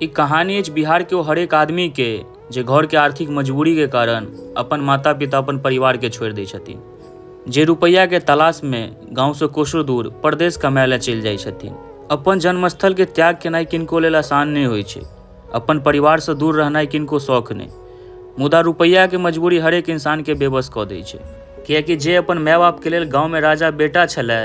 ई कहानी अछि बिहारके ओ हरेक आदमीके जे घरके आर्थिक मजबूरीके कारण अपन माता पिता अपन परिवारके छोड़ि दै छथिन, जे रुपैआके तलाशमे गाँवसँ कोसो दूर परदेश कमाय लए चलि जाइ छथिन। अपन जन्मस्थलके त्याग केनाइ किनको लेल आसान नहि होइ छै, अपन परिवारसँ दूर रहनाइ किनको शौक नहि, मुदा रुपैआके मजबूरी हरेक इंसानके बेबस कऽ दै छै। किएकि जे अपन माय बापके लेल गाँवमे राजा बेटा छलै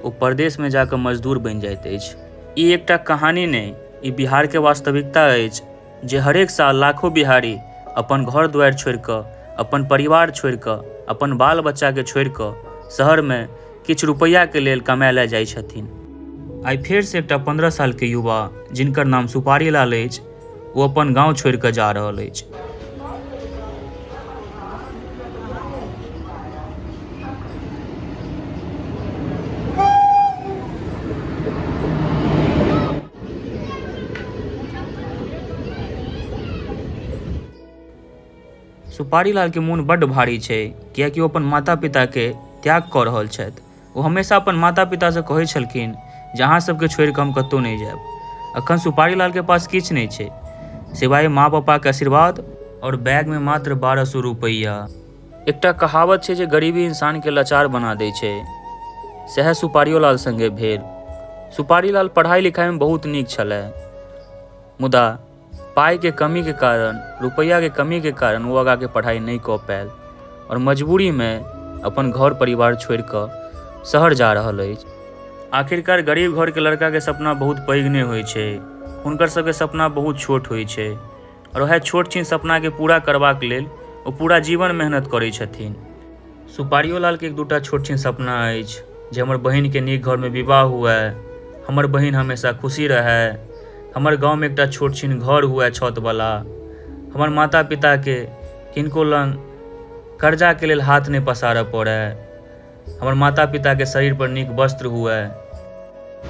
ओ परदेशमे जाकऽ मजदूर बनि जाइत अछि। ई एकटा कहानी नहि, ई बिहारके वास्तविकता अछि जे हरेक साल लाखो बिहारी अपन घर दुआरि छोड़िकऽ, अपन परिवार छोड़िकऽ, अपन बाल बच्चाके छोड़िकऽ शहरमे किछु रुपैआके लेल कमाय लए जाइ छथिन। आइ फेरसँ एकटा 15 सालके युवा जिनकर नाम सुपारी लाल अछि ओ अपन गाँव छोड़िकऽ जा रहल अछि। सुपारी लालके मोन बड्ड भारी छै, किएकि ओ अपन माता पिताके त्याग कऽ रहल छथि। ओ हमेशा अपन माता पितासँ कहै छलखिन जे अहाँ सबके छोड़िकऽ हम कतहु नहि जायब। अखन सुपारी लालके पास किछु नहि छै सिवाय माँ पापाके आशीर्वाद आओर बैगमे मात्र 1200 रुपैआ। एकटा कहावत छै जे गरीबी इंसानके लाचार बना दै छै, सएह सुपारियो लाल सङ्गे भेल। सुपारी लाल पढ़ाइ लिखाइमे बहुत नीक छलै, मुदा पाइके कमीके कारण, रुपैआके कमीके कारण ओ आगाँके पढ़ाइ नहि कऽ पायल आओर मजबूरीमे अपन घर परिवार छोड़िकऽ शहर जा रहल अछि। आखिरकार गरीब घरके लड़काके सपना बहुत पैघ नहि होइ छै, हुनकर सबके सपना बहुत छोट होइ छै आओर वएह छोट छिन सपनाके पूरा करबाक लेल ओ पूरा जीवन मेहनत करै छथिन। सुपारियो लालके एक दूटा छोट छिन सपना अछि जे हमर बहिनके नीक घरमे विवाह हुए, हमर बहिन हमेशा खुशी रहए, हमर गाँवमे एकटा छोट छिन घर हुए छतवला, हमर माता पिताके किनको लग कर्जाके लेल हाथ नहि पसारऽ पड़ए, हमर माता पिताके शरीरपर नीक वस्त्र हुए।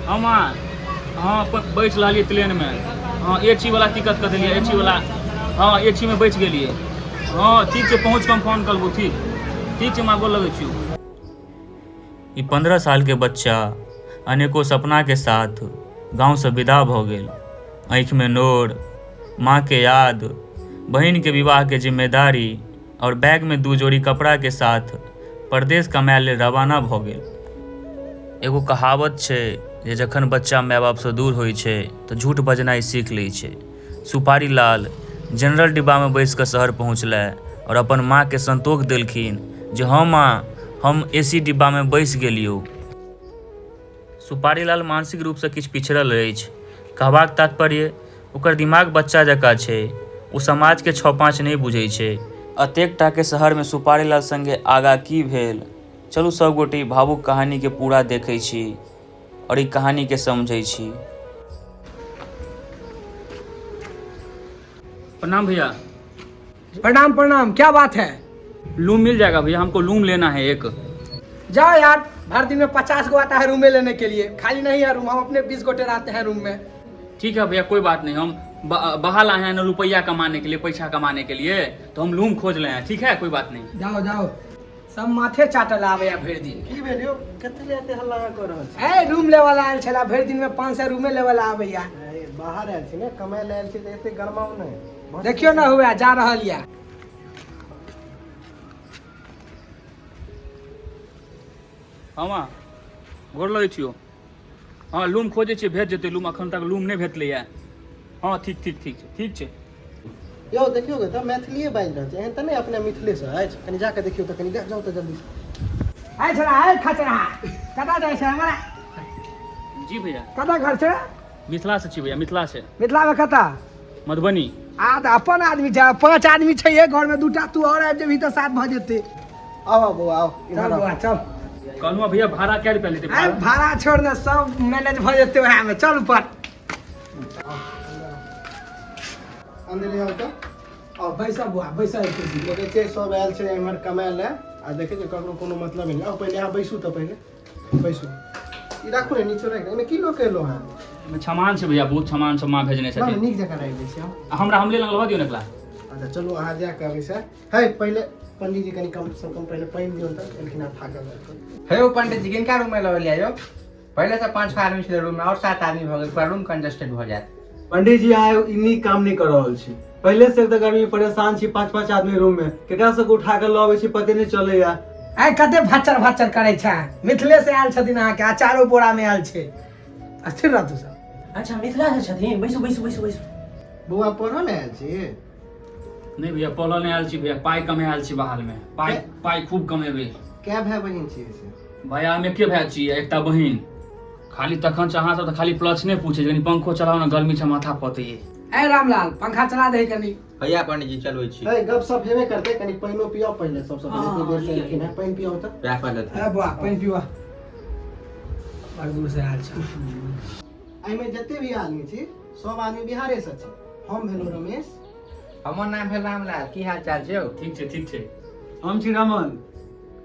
हम हँ बैठ रहलियै ट्रेनमे, हँ ए सी वाला टिकट कटेलियै, ए सी वाला, हँ ए सी मे बैठ गेलियै, हँ ठीक छै, पहुँच कऽ हम फोन करबौ, ठीक ठीक छै माँ, गोर लगै छियौ। ई 15 सालके बच्चा अनेको सपनाके साथ गाँवसँ विदा भऽ गेल। आँखिमे नोर, माँके याद, बहिनके विवाहके जिम्मेदारी आओर बैगमे 2 जोड़ी कपड़ाके साथ परदेश कमाय लेल रवाना भऽ गेल। एगो कहावत छै जे जखन बच्चा माय बापसँ दूर होइ छै तऽ झूठ बजनाइ सीख लै छै। सुपारी लाल जनरल डिब्बामे बैस कऽ शहर पहुँचलै आओर अपन माँके संतोष देलखिन जे हँ माँ, हम ए सी डिब्बामे बैस गेलियौ। सुपारी लाल मानसिक रूपसँ किछु पिछड़ल अछि। कहबाक तात्पर्य ओकर दिमाग बच्चा जकाँ छै, ओ समाजके 6-5 नहि बुझै छै। अतेक टाके शहरमे सुपारी लाल संगे आगाँ की भेल, चलू सब गोटे ई भावुक कहानीके पूरा देखै छी आओर ई कहानीके समझै छी। प्रणाम भैया। प्रणाम प्रणाम, क्या बात है? लूम मिल जाएगा भैया, हमको लूम लेना है एक। जाओ यार, भर दिन में 50 गो आता है रूम में लेने के लिए, खाली नहीं है रूम, हम अपने 20 गोटे रहते हैं रूम में। ठीक है भैया, कोई बात नहीं, हम बाहर आए हैं ना रुपया कमाने के लिए, पैसा कमाने के लिए, तो हम लूम खोज रहे हैं। ठीक है, कोई बात नहीं। जाओ जाओ, सब माथे चाटल आबैया भरि दिन। की भेल यौ, कथी ले एते हल्ला कऽ रहल छी? ए रूम लेवला आयल छला, भरि दिन में 500 रूमे लेवला आबैया। अरे, बाहर आयल छी ने, कमाय लए आयल छी तऽ एते गरमाउ नहि। देखियौ ने, हुए जा रहल या। हँ माँ, गोर लगै छियौ। हँ लूम खोजै छियै, भेट जेतै लूम, अखन तक लूम नहि भेटलैया। हँ ठीक ठीक ठीक छै, ठीक छै। यौ देखियौ गे, तऽ मैथिलीए बाजि रहल छै, एहन तऽ नहि अपने मिथिलेसँ अछि, कनि जाकऽ देखियौ तऽ, कनि जाउ तऽ जल्दी। आइ छला, आइ खचरा, कतऽ जाइ छै हमरा? जी भैया। कतऽ घर छै? मिथिला से छी भैया, मिथिला से। मिथिला में कतऽ? मधुबनी। आ तऽ अपन आदमी छै, 5 आदमी छै एक घर में, 2टा तू और आबि जेबही तऽ 7 भऽ जेतै। आउ आउ बौआ, आउ, इम्हर चल आउ। बौआ, चल। कहलहुँ भैया भाड़ा कै रुपया लेतै? अरे भाड़ा छोड़ ने, सब मैनेज भऽ जेतै वएह में, चल ऊपर। अंदर आउ तऽ। आउ। बैसऽ बौआ, बैसऽ एक कुर्सी। देखै छियै सब आयल छै इम्हर कमाय लए, आ देखै छियै ककरो कोनो मतलब नहि। आउ पहिले अहाँ बैसू तऽ, पहिले बैसू। ई राखू ने, नीचो राखि। एहिमे की लऽ कऽ एलहुँ अहाँ? एहिमे सामान छै भैया, बहुत सामान सब माँ भेजने छथिन। नीक जकाँ राखि दै छी हम। आ हमरा हमले लग लऽ दियौ ने एकरा। अच्छा चलू अहाँ जा कऽ अबै से है। पहिले पंडीजी कनि कम से कम पहिले पानि दियौन तऽ एलखिन हँ थाकल रहथिन। हे यौ पंडित जी, किनका रूम में लऽ एलियै यौ? पहिले से 5-6 आदमी छलै रूम में, और 7 आदमी भऽ गेल, पूरा रूम कंजस्टेड भऽ जायत। पंडित जी, अहाँ ई नीक काम नहि कऽ रहल छी। पहिले से तऽ गर्मी परेशान छी, 5-5 आदमी रूम में केकरा सबके उठा कऽ लऽ अबै छी पते नहि चलैया। आइ कते भच्चर भच्चर करै छै, मिथिले से आयल छथिन, अहाँके अचारो बोरा में आयल छै, स्थिर रह तू सब। अच्छा मिथिला से छथिन, बैसू बैसू बैसू बैसू। बौआ पढ़ऽ ने आयल छी? नहि भैया, पढ़ऽ नहि आयल छी भैया, पाइ कमे आयल छी बाहर में, पाइ पाइ खूब कमेबै। कै भाय बहिन छियै से? भैया हम एके भाय छी, एकटा बहिन। खाली तखन से अहाँ सब तऽ खाली प्लस नहि पूछे, कनि पंखो चलाउ ने, गर्मी छै माथा पतैये। ए रामलाल, पंखा चला दे कनि। भैया पंडित जी चलबै छी। है गप सप हेबे करतै, कनि पानिओ पियाउ पहिले सबसँ पहिले, एते देर से एलखिन हेँ, पानि पियाउ तऽ। प्यास लागल। ए बौआ पानि पीबा, बड़ दूर से आयल छ। एहिमे जते भी आदमी छी सब आदमी बिहारे से छी। हम भेलहुँ रमेश। हमर नाम भेल रामलाल, की हाल चाल छै यौ? ठीक छै ठीक छै। हम छी रमन,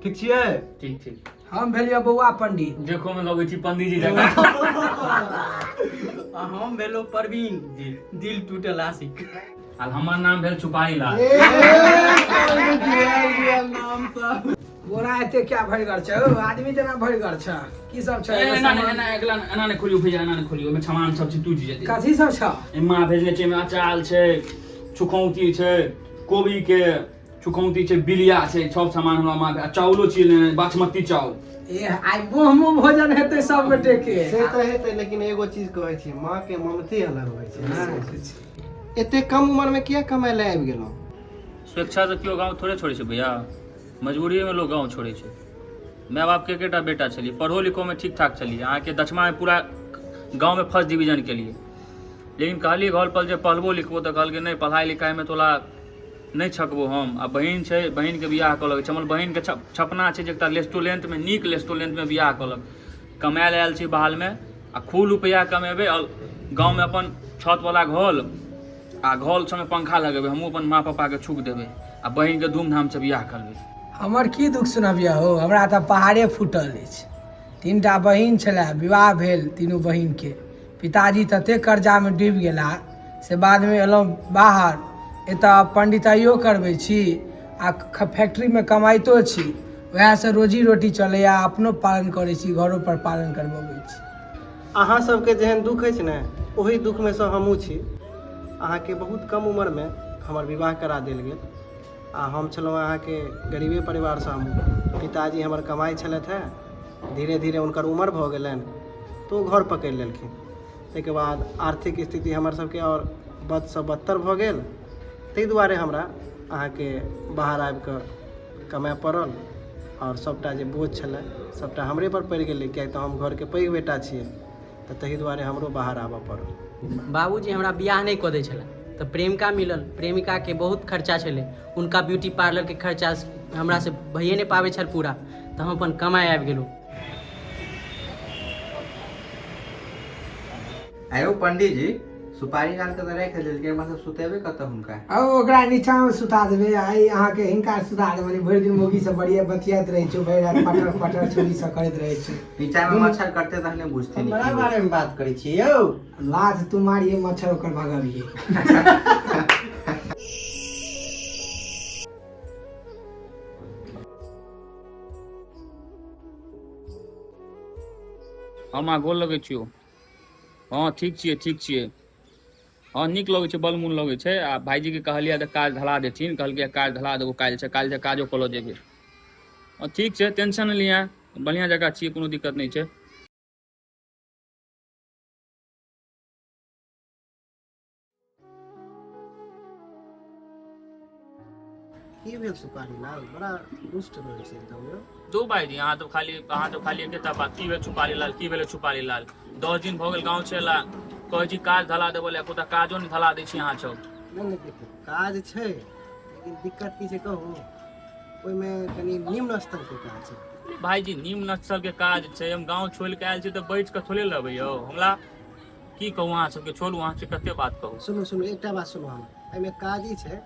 ठीक छियै? ठीक ठीक। हम भेलियै बौआ पंडित। देखो में लगै छी पंडित जी जकाँ। हम भेलहुँ प्रवीण, दिल टूटल आशिक। आ हमर नाम भेल सुपारी लाल। बोरा एते क्या भरिगर छै हौ? आदमी जेना भरिगर छै, की सब छै? एना नहि, एना एकला एना नहि खोलियौ भैया, एना नहि खोलियौ, ओहिमे सामान सब छै टूटि जेतै। कथी सब छै? माँ भेजने छै, एहिमे अचार छै, चुकौती छै, कोबी के चुकौती छै, बिलिया छै, सब सामान हमरा माँ आ चावलो छी लेने, बासमती चावल। ए आइ मुँह मुँह भोजन हेतै सब गोटे के। से तऽ हेतै, लेकिन एगो चीज कहै छी, माँ के ममते अलग होइ छै ने। एते कम उम्र में किया कमाय लए आबि गेलहुँ? स्वेच्छासँ केओ गाँव थोड़े छोड़ै छै भैया, मजबूरीमे लोक गाँव छोड़ै छै। माय बापके एकेटा बेटा छलियै, पढ़ो लिखोमे ठीक ठाक छलियै, अहाँके दसमामे पूरा गाँवमे फर्स्ट डिवीजन केलियै, लेकिन कहलियै घर पर जे पढ़बो लिखबो तऽ कहलकै नहि, पढ़ाइ लिखाइमे तोरा नहि छकबो हम। आ बहिन छै, बहिनके बियाह कऽ लग छै, हमर बहिनके छपना छै जे एकटा रेस्टोरेंटमे, नीक रेस्टोरेंटमे बियाह कऽ लग। कमाय लए आयल छी बाहरमे आ खूब रुपैआ कमेबै आओर गाँवमे अपन छतवला घर आ घर सबमे पंखा लगेबै, हमहूँ अपन माँ पापाके छुक देबै आ बहिनके धूमधामसँ बियाह करबै। हमर की दुख सुनबियह हो, हमरा तऽ पहाड़े फूटल अछि। 3टा बहिन छलए, विवाह भेल तीनू बहिनके, पिताजी ततेक कर्जामे डूबि गेला से बादमे एलहुँ बाहर, एतऽ पंडिताइयो करबै छी आ फैक्ट्रीमे कमाइतो छी, वएहसँ रोजी रोटी चलैए, अपनो पालन करै छी, घरो पर पालन करबबै छी। अहाँ सबके जेहन दुख अछि ने, ओही दुखमे सँ हमहूँ छी। अहाँके बहुत कम उम्रमे हमर विवाह करा देल गेल आ हम छलहुँ अहाँके गरीबे परिवारसँ। हमहूँ, पिताजी हमर कमाइ छलथि हेँ, धीरे धीरे हुनकर उम्र भऽ गेलनि तऽ ओ घर पकड़ि लेलखिन। ताहिके बाद आर्थिक स्थिति हमर सबके आओर बदसँ बदतर भऽ गेल, ताहि दुआरे हमरा अहाँके बाहर आबिकऽ कमाय पड़ल आओर सबटा जे बोझ छलै सबटा हमरे पर पड़ि गेलै, किएक तऽ हम घरके पैघ बेटा छियै, तऽ ताहि दुआरे हमरो बाहर आबऽ पड़ल। बाबूजी हमरा बियाह नहि कऽ दै छलै तऽ प्रेमिका मिलल, प्रेमिकाके बहुत खर्चा छलै, हुनका ब्यूटी पार्लरके खर्चा हमरासँ भइए नहि पाबै छल पूरा, तऽ हम अपन कमाय आबि गेलहुँ। आयो पंडित जी, सुपारी लाल के तऽ राखि देलकै, हमरा सब सुतेबै कतऽ हुनका? आ ओकरा नीचा में सुता देबै, आइ अहाँके हिनका सुता देबै। भरि दिन मौगी सब बढ़िया बतियाइत रहै छै, भरि राति पटर पटर छुरी सब करैत रहै छै। नीचा में मच्छर कटते तहने बुझथिन। हमरा बारे में बात करै छी यौ? लाज तू मारिए, मच्छर ओकर भगबिए। हम अहाँ गोर लगै छियौ। हँ ठीक छियै, ठीक छियै। हँ नीक लगै छै, बड़ मोन लगै छै। आ भाइजीके कहलियै तऽ काज धरा देथिन, कहलकै काज धरा देबौ काल्हिसँ, काल्हिसँ काजो कऽ जेबै। हँ ठीक छै, टेंशन नहि लिअ, बढ़िआँ जकाँ छियै, कोनो दिक्कत नहि छै। की भेल सुपारी लाल, बड़ा दुष्ट रहै छै एकदम यौ। दू भाईजी, अहाँ तो खाली एकेटा बात, की भेल सुपारी लाल, की भेलै सुपारी लाल? 10 दिन भऽ गेल गाँव से एला, कहै छी काज धला देबो, एकोटा काजो नहि धला दै छी अहाँ सब। नहि नहि, देखियौ काज छै, लेकिन दिक्कत की छै कहू, ओहिमे कनि निम्न स्तरके काज छै। भाईजी निम्न स्तर के काज छै, हम गाँव छोड़ि कऽ आयल छी तऽ बैठ कऽ थोड़े लेबै यौ। हमरा की कहू अहाँ सबके, छोड़ू, अहाँ सबके कते बात कहू। सुनू सुनू, एकटा बात सुनू, हम एहिमे काज ई छै,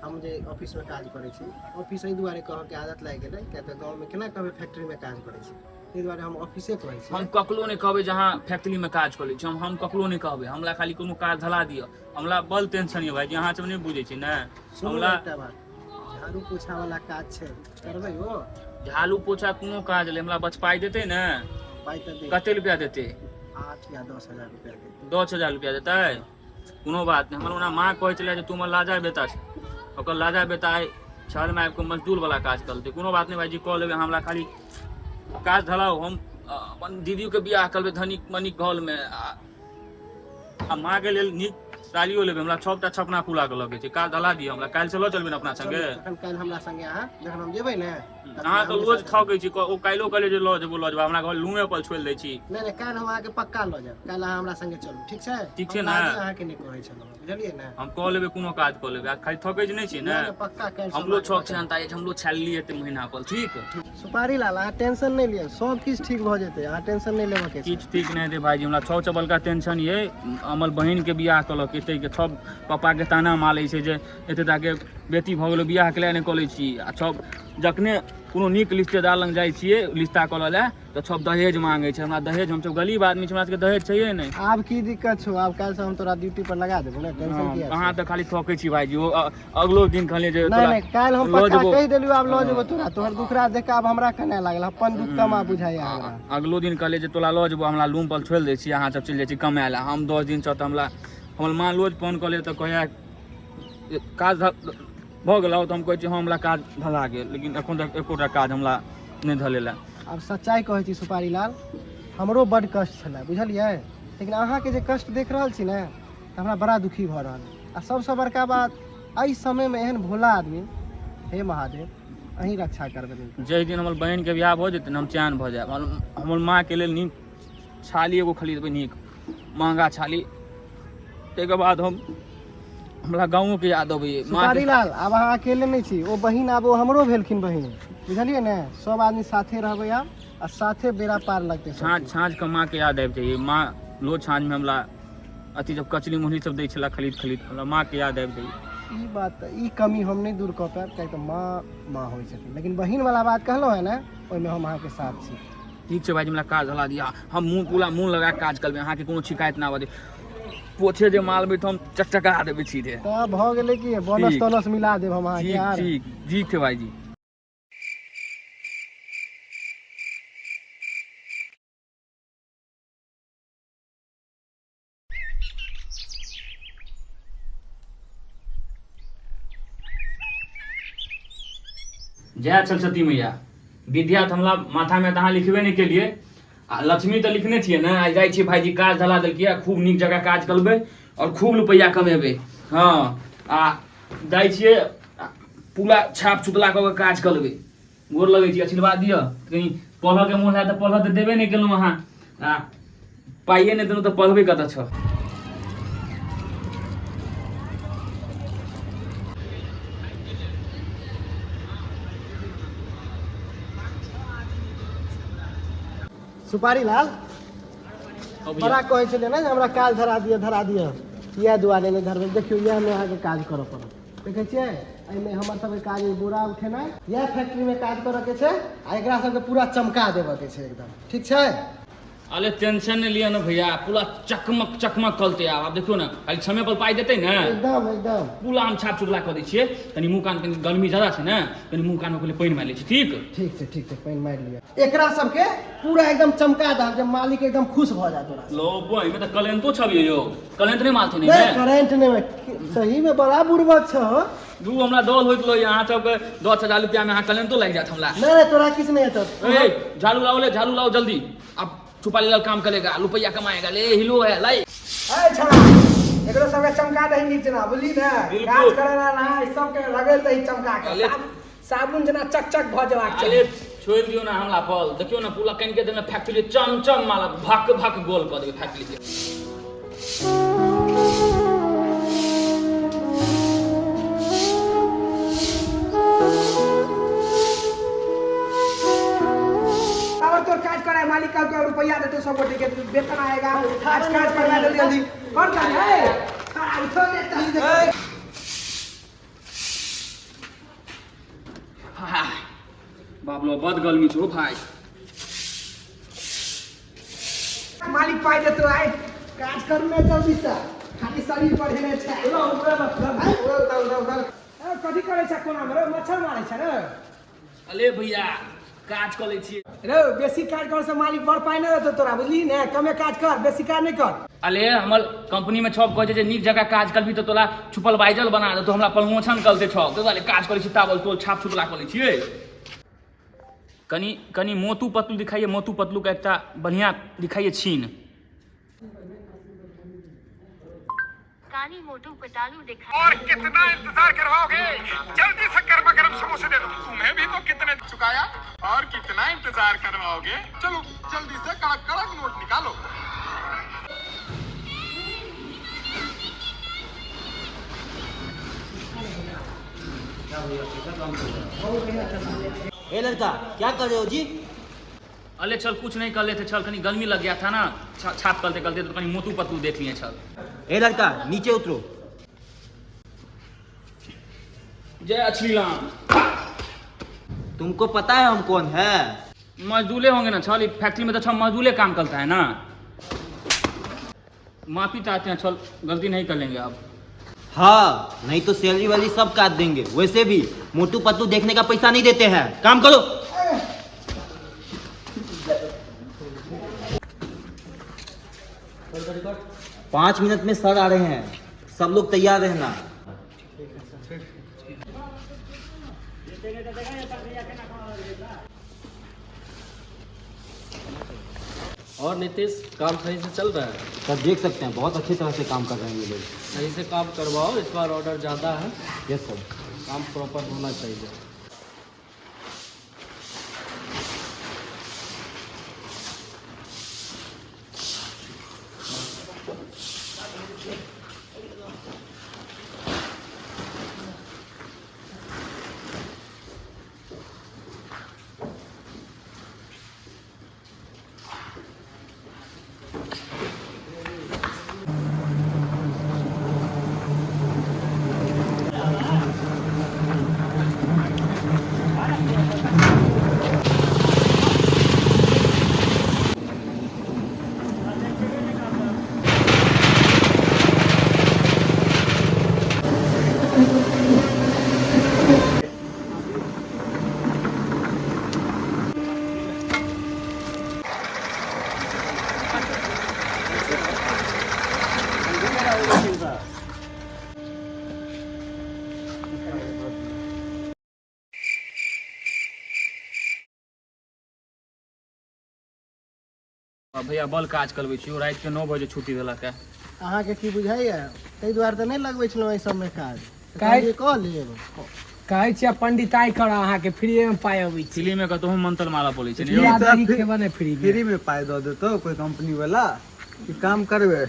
हम जे ऑफिसमे काज करै छी, ऑफिस एहि दुआरे कहऽके आदत लागि गेलै, किया तऽ गाँवमे केना कहबै फैक्ट्रीमे काज करै छी। ताहि दुआरे हम ऑफिसे कहै छी। हम ककरो नहि कहबै जे अहाँ फैक्ट्रीमे काज कऽ लै छी। हम ककरो नहि कहबै, हमरा खाली कोनो काज धरा दिअ। हमरा बड़ टेंशन यऽ भाइजी, अहाँ सब नहि बुझै छी ने। सुनू हमरा एकटा बात, झाड़ू पोछा वाला काज छै, करबै ओ? झाड़ू पोछा कोनो काज ले हमरा बच पाइ देतै ने? पाइ तऽ देत। कते रुपया देतै? 8 या 10 हजार रुपया देत। 10,000 रुपया देतै? कोनो बात नहि। हमर ओना माँ कहै छलै जे तू हमर लाजा बेटा छै, ओकर लाजा बेटा आइ शहरमे आबि कऽ मजदूरवला काज करतै। कोनो बात नहि भाइजी, कऽ लेबै। हमरा खाली काज धराउ, हम अपन दीदीके बियाह करबै धनिक मनिक घरमे, आ माँके लेल नीक साड़ियो लेबै। हमरा छओटा छपना पूरा कऽ लगे छै। काज धरा दिअ हमरा, काल्हिसँ लऽ चलबै ने अपना संगे? तखन काल्हि हमरा संगे अहाँ जखन हम जेबै ने, अहाँ तऽ रोज थकै छी। ओ काल्हिो कहलियै जे लऽ जेबो लऽ जेबो, हमरा घर लूमे पर छोड़ि दै छी। नहि नहि, काल्हि हम अहाँके पक्का लऽ जायब। काल्हि अहाँ हमरा संगे चलू, ठीक छै? ठीक छै हम ने? लाजे अहाँके नहि कहै छलहुँ, बुझलियै ने? हम कऽ लेबै, कोनो काज कऽ लेबै। आ खाली थकै नहि छी ने? नहि नहि, पक्का काल्हि हमरो छक छै अंता, हमरो सैलरी एतै महीना पर, ठीक? सुपारी लाल, अहाँ टेंशन नहि लिअ, सब किछु ठीक भऽ जेतै, अहाँ टेंशन नहि लेबऽ के छै। किछु ठीक नहि हेतै भाइजी, हमरा छओ बड़का टेंशन ये। हमर बहिनके बियाह कऽ एते के सब पापाके ताना मारै छै जे एते टाके बेटी भऽ गेलै, बियाह के लए नहि कऽ लै छी। आ सब जखने कोनो नीक रिश्तेदार लग जाइ छियै रिश्ता करऽ लए, तऽ सब दहेज मांगै छै हमरा। दहेज, हमसब गरीब आदमी छी, हमरा सबके दहेज छैहे नहि। आब की दिक्कत छौ? आब काल्हिसँ हम तोरा ड्यूटी पर लगा देबौ ने, टेंशन किया? अहाँ तऽ खाली थकै छी भाइजी। ओ अगलो दिन कहलियै जे नहि नहि, काल्हि हम लऽ पक्का जेबौ। कहि देलियौ, आब लऽ जेबौ तोरा। तोहर दुखड़ा देख कऽ आब हमरा कनाए लागल, अपन दुख कम आब बुझाइया हमरा। अगलो दिन कहलियै जे तोरा लऽ जेबौ, हमरा रूम पर छोड़ि दै छी, अहाँ सब चलि जाइ छी कमाए लए। हम 10 दिनसँ तऽ हमरा हमर माँ रोज फोन कऽ ले तऽ कहैया काज भऽ गेलौ? तऽ हम कहै छी हँ, हमरा काज धरा गेल, लेकिन एखन तक एकोटा काज हमरा नहि धरेला। आब सच्चाइ कहै छी सुपारी लाल, हमरो बड्ड कष्ट छलै, बुझलियै? लेकिन अहाँके जे कष्ट देख रहल छी ने, तऽ हमरा बड़ा दुखी भऽ रहल अइ। आ सबसँ बड़का बात, एहि समयमे एहन भोला आदमी, हे महादेव, अहीं रक्षा करबै। जाहि दिन हमर बहिनके बियाह भऽ जेतै ने, हम चैन भऽ जायब। हमर माँके लेल नीक छाली एगो खरीदबै, नीक महँगा छाली। ताहिके बाद हम हमरा गाँवोके याद अबैए। सुपारी लाल, आब अहाँ अकेले नहि छी, ओ बहिन आब ओ हमरो भेलखिन बहिन, बुझलियै ने? सब आदमी साथे रहबै आब, आ साथे बेड़ा पार लगतै। साँझ साँझके माँके याद आबि जाइए। माँ रोज साँझमे हमरा अथी जब कचरी मुरही सब दै छलै खरीद खरीद, हमरा माँके याद आबि जाइए। ई बात तऽ ई कमी हम नहि दूर कऽ पायब, किएक तऽ माँ माँ होइ छथिन, लेकिन बहिन वाला बात कहलहुँ हेँ ने, ओहिमे हम अहाँके साथ छी। ठीक छै भाइजी, हमरा काज धरा दिअ, हम मुँह पूरा मोन लगा कऽ काज करबै, अहाँके कोनो शिकायत नहि आबऽ देब। पोछे जे मारबै तऽ हम चकचका देबै सीधे। तऽ भऽ गेलै कि बोनस ठीक। तोनस मिला देब हम अहाँके। ठीक आर ठीक ठीक छै भाइजी। जय सरस्वती मैया। विद्या तऽ हमरा माथामे तऽ अहाँ लिखबे नहि केलियै, आ लक्ष्मी तऽ लिखने छियै ने। आइ जाइ छियै भाइजी, काज धरा देलकै, खूब नीक जगह काज करबै आओर खूब रुपैआ कमेबै। हँ, आ जाइ छियै, पूरा छाप छुतला कऽ के काज करबै। गोर लगै छी, आशीर्वाद दिअ। कहीं पढ़ऽके मोन हैत तऽ पढ़ऽ तऽ देबे नहि केलहुँ अहाँ, आ पाइए नहि देलहुँ तऽ पढ़बै कतऽ छऽ? सुपारी लाल, बड़ा कहै छलियै ने जे हमरा काज धरा दिअ धरा दिअ, इएह दुआरे नहि धरबै। देखियौ, इएहमे अहाँके काज करऽ पड़त। देखै छियै, एहिमे हमर सबके काज अइ बोरा उठेनाइ, इएह फैक्ट्रीमे काज करऽके छै, आ एकरा सबके पूरा चमका देबऽके छै एकदम, ठीक छै? अरे टेंशन नहीं लिया ना भैया, पूरा चकमक चकमक कलते। आब आब देखियो ना, खाली समय पर पाई देते ने। एकदम एकदम। पूरा हम छाप चुगला कऽ दै छियै। कनि मुँह कान, कनि गर्मी ज्यादा छै ने, कनि मुँह कान मे पानि मारि लै छी, ठीक? ठीक छै, ठीक छै, पानि मारि लिअ। एकरा सबके पूरा एकदम चमका दहक जे मालिक एकदम खुश भऽ जाय तोरा। लो एहिमे तऽ कलेंतो छबियै यौ, करेंट नहि मारथिन? नहीं करेंट नहीं, सही में बड़ा बुड़बक छ हो। दू हमरा दल होइत लो, अहाँ सबके 10,000 रुपया में अहाँ करेंटो लागि जात हमरा। नहीं नहीं, तोरा किछ नहीं हेतौ। ए झाड़ू लाओ, ले झाड़ू लाओ जल्दी, अब छुपा ले काम करेगा, रुपया कमाएगा, ले हिलो है लाई। ए छड़ा, एकरो सबके चमका दही नीक जेना, बुझली ने? बिल्कुल। काज करे ला ना सबके रगड़ दही चमका के, अरे। साबुन जेना चक चक भऽ जेबाक अरे चाही। छोड़ि दियौ ने हमरा पर, देखियौ ने पूरा कनिके देने फैक्ट्री चम चम मारत, भक भक गोल कऽ देबै फैक्ट्री के। और तोर काज कराय मालिक कहलकै रुपया देतौ, सब गोटे के वेतन आएगा, आज काज करवा जल्दी जल्दी कर काज। है छड़ा, उठो दे त। बाबलो, बड गर्मी छौ भाइ। पाइ देतो आइ। काज करू ने जल्दी से, खाली शरीर पर हेने छै। आइ, ए, कथी करै छै कोना मे रे? मच्छर मारै छै रे। अले भैया काज कऽ लै छियै। रे बेसी काज कर से मालिक बड़ पाइ नहि देतौ तोरा, बुझली ने? कमे काज कर, बेसी काज नहि कर। अले हमर कंपनी में छब कहै छै जे नीक जगह काज करबी तऽ तोरा सुपरवाइजर बना देतौ, हमरा प्रमोशन करतै छब। ताहि दुआरे काज करै छी, ताबल तोल छाप छुपला कऽ लै छियै। कनि कनि मोतू पतलू दिखाइए, मोतू पतलू के एकटा बढ़िया दिखाइए छीन। कानी मोटू पटालू दिखाई। और कितना इंतजार करवाओगे? जल्दी से गर्मा गर्म समोसे दे दो। तुम्हें भी तो कितने चुकाया, और कितना इंतजार करवाओगे? चलो जल्दी से कड़क कड़क नोट निकालो। ए लड़का क्या कर रहे हो जी? अले चल कुछ नहीं कर लेते, चल कनी गर्मी लग गया था ना, छाप करते करते तो कनी मोटू पतलू देख लिए। चल ए लड़का नीचे उतरो। जय श्री राम। तुमको पता है हम कौन है? मजदूरे होंगे ना चल, फैक्ट्री में तो छल मजदूरे काम करता है ना। माफी चाहते हैं चल, गलती नहीं कर लेंगे अब। हाँ नहीं तो सैलरी वाली सब काट देंगे, वैसे भी मोटू पतलू देखने का पैसा नहीं देते हैं। काम करो। पाँच मिनट में सर आ रहे हैं, सब लोग तैयार रहना। और नीतीश काम सही से चल रहा है? सर देख सकते हैं बहुत अच्छी तरह से काम कर रहे हैं ये लोग। सही से काम करवाओ, इस बार ऑर्डर ज़्यादा है। Yes sir. काम प्रॉपर होना चाहिए। भैया बल काज करबै छी, राति के 9 बजे छुट्टी देलक है। अहाँके की बुझाइया? ताहि दुआरे तऽ नहि लगबै छलहुँ एहि सबमे काज। काहे? कऽ लेब। कहै छियै पंडिताइ कर, अहाँके फ्रीए मे पाइ अबै छै। फ्री में कतहु मंत्र माला पड़ै छै ने चूड़ा यौ। दही खेबै ने फ्री मे। फ्री में पाइ दऽ देतौ कोई कंपनी वाला कि काम करबे?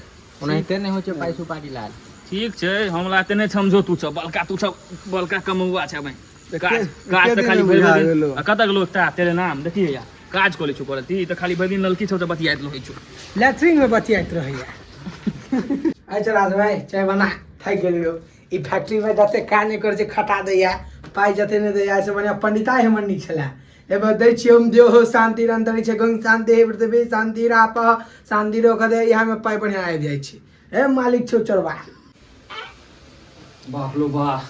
ओनाहिते नहि होइ छै पाइ सुपारी लाल। ठीक छै, हमरा एते नहि समझो, तू सब बड़का, तू सब बड़का कमौआ छै। भाई काज काज तऽ खाली भरि बुझा भरि दिन गेलौ। आ कतऽ गेलौ एकटा तेरे नाम देखिए या काज कऽ लै छौ करत ई तऽ खाली भरि दिन लड़की सब बतियाइत रहै छौ। लैट्रिन मे बतियाइत रहैया। अच्छा राज भाई चाय बना, थाकि गेलियौ। ई फैक्ट्री में जते काज नहि करै छै खटा दैया, पाइ जते नहि दैया, से बढ़िआँ पंडिताइ हमर नीक छलै। एहिमे दै छियै ओम देहो शांति अंतरिक्ष गंग शांति हे पृथ्वी शांति राप शांति रोक दे, इएहमे पाइ बढ़िआँ आबि जाइ छै। हे मालिक छौ चोरबा। बाप लो वाह।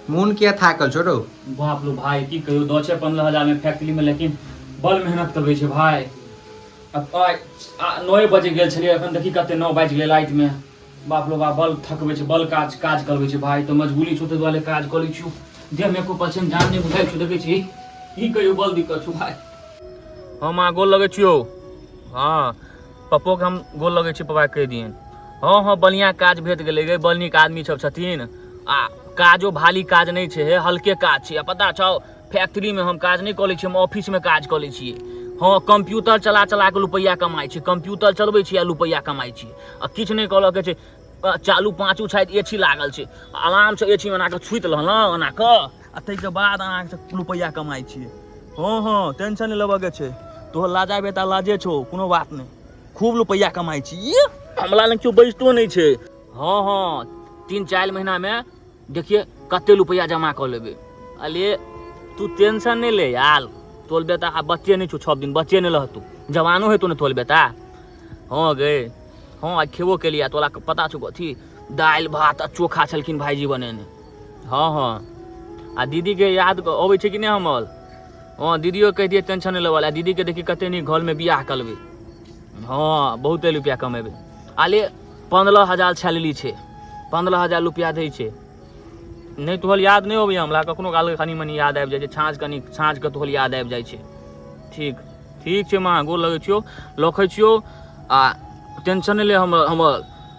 मोन किया थाकल छौ रौ? बाप लो भाई की कहियो, 10-15 हजार में फैक्ट्री में लेकिन बड़ मेहनत करबै छै भाई। अब आइ 9 बजे गेल छलियै, एखन देखी कते 9 बाजि गेलै रातिमे। बाप लो बाप बल थकबै छै, बल काज काज करबै छै भाई। तऽ मजबूरी छौ ताहि दुआरे काज करै छियौ। देहमे एको परसेंट जान नहि बुझाइ छौ, देखै छी की कहियो बल दिक्कत छौ भाई। हम अहाँ गोल लगै छियौ। हाँ पप्पोके हम गोल लगै छी, पप्पा कहि दियनि। हाँ हाँ बढ़िआँ काज भेट गेलै गे, बड़ नीक आदमी सब छथिन आ काजो भारी काज नहि छै, हे हल्के काज छै। आ पता छौ फैक्ट्रीमे हम काज नहि कऽ लै छियै, हम ऑफिसमे काज कऽ लै छियै। हाँ कंप्यूटर चला चला कऽ रुपैआ कमाइ छी, कंप्यूटर चलबै छी आ रुपैआ कमाइ छी। आ किछु नहि करऽ के छै, चालू पाँचू छथि ए सी लागल छै, आरामसँ ए सी मे एना कऽ सुति रहलहुँ एना कऽ, आ ताहिके बाद अहाँके रुपैआ कमाइ छियै। हँ हँ टेंशन नहि लेबऽके छै, तोहर लाजा बेटा लाजे छौ, कोनो बात नहि, खूब रुपैआ कमाइ छी। हमरा लग केओ बैसतो नहि छै। हँ हँ 3-4 महीनामे देखिए कते रुपैआ जमा कऽ लेबै। अले तू टेंशन नहि ले यार, तोहर बेटा आब बच्चे नहि छौ, 6 दिन बच्चे नहि रहतौ, जवानो हेतौ ने तोहर बेटा। हँ गे, हँ आइ खेबो केलियै। तोरा पता छौ कथी? दालि भात आ चोखा छलखिन भाइजी बनेने। हँ हँ, आ दीदीके याद अबै छै कि नहि हमर? हँ, दीदियो कहि दियै टेंशन नहि लेबऽ। दीदीके देखी कते नीक घरमे बियाह करबै। हँ, बहुते रुपैआ कमेबै। आले 15,000 सैलरी छै, 15,000 रुपैआ दै छै। नहि तोहर याद नहि अबैए हमरा, कखनो कालके कनि मनि याद आबि जाइ छै। साँझ कनि साँझके तोहर याद आबि जाइ छै। ठीक ठीक छै माँ, गोर लगै छियौ, रखै छियौ। आ टेंशन नहि ले हमर, हमर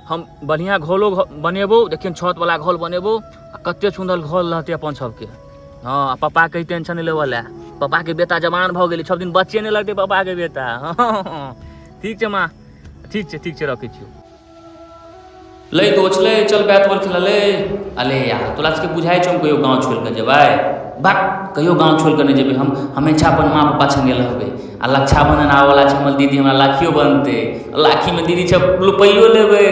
हम बढ़िआँ घरो बनेबौ। देखियौ छतवला घर बनेबौ आ कतेक सुन्दर घर रहतै अपन सबके। हँ, आ पप्पाके टेंशन नहि लेबऽ लए, पप्पाके बेटा जवान भऽ गेलै, सब दिन बच्चे नहि लगतै पप्पाके बेटा। हँ, ठीक छै माँ, ठीक छै, ठीक छै, रखै छियौ। लै दोस्त लै, चल बैट बॉल खेलऽ लै। अले यार, तोरा सबके बुझाइ छौ हम कहियो गाँव छोड़ि कऽ जेबै? भक, कहियो गाँव छोड़ि कऽ नहि जेबै हम। हमेशा अपन माँ पप्पा सङ्गे रहबै। आ रक्षाबन्धन आबऽवला छै, हमर दीदी हमरा राखियो बन्हतै, राखीमे दीदी सब रुपैयो लेबै।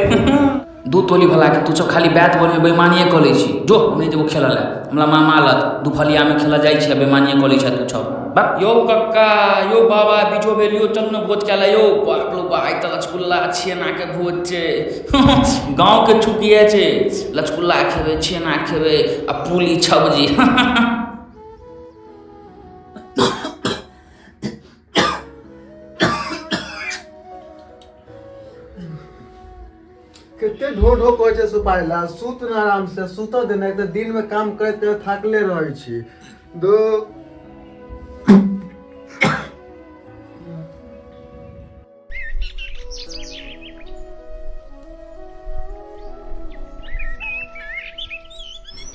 दू टोली भलाके तू सब खाली बैट बॉलमे बेइमानिए कऽ लै छी। जो, हम नहि जेबौ खेलऽ लए, हमरा मामा लत दुपहरियामे खेलऽ जाइ छी आ बेइमानिए कऽ लै छह तू सब। बक यौ कक्का, यौ बाबा, बीजो भेल यौ, चलू ने भोज खाय लए यौ। बाप रो बा, आइ तऽ रसगुल्ला छेनाके भोज छै। गाँवके छुकिए छै, रसगुल्ला खेबै, छेना खेबै आ पूरी सब्जी। कते ढो ढो कहै छै सुपारी ला, सुत न आराम से, सुतऽ देना। एक तऽ दिन में काम करैत करैत थाकले रहै छी। दो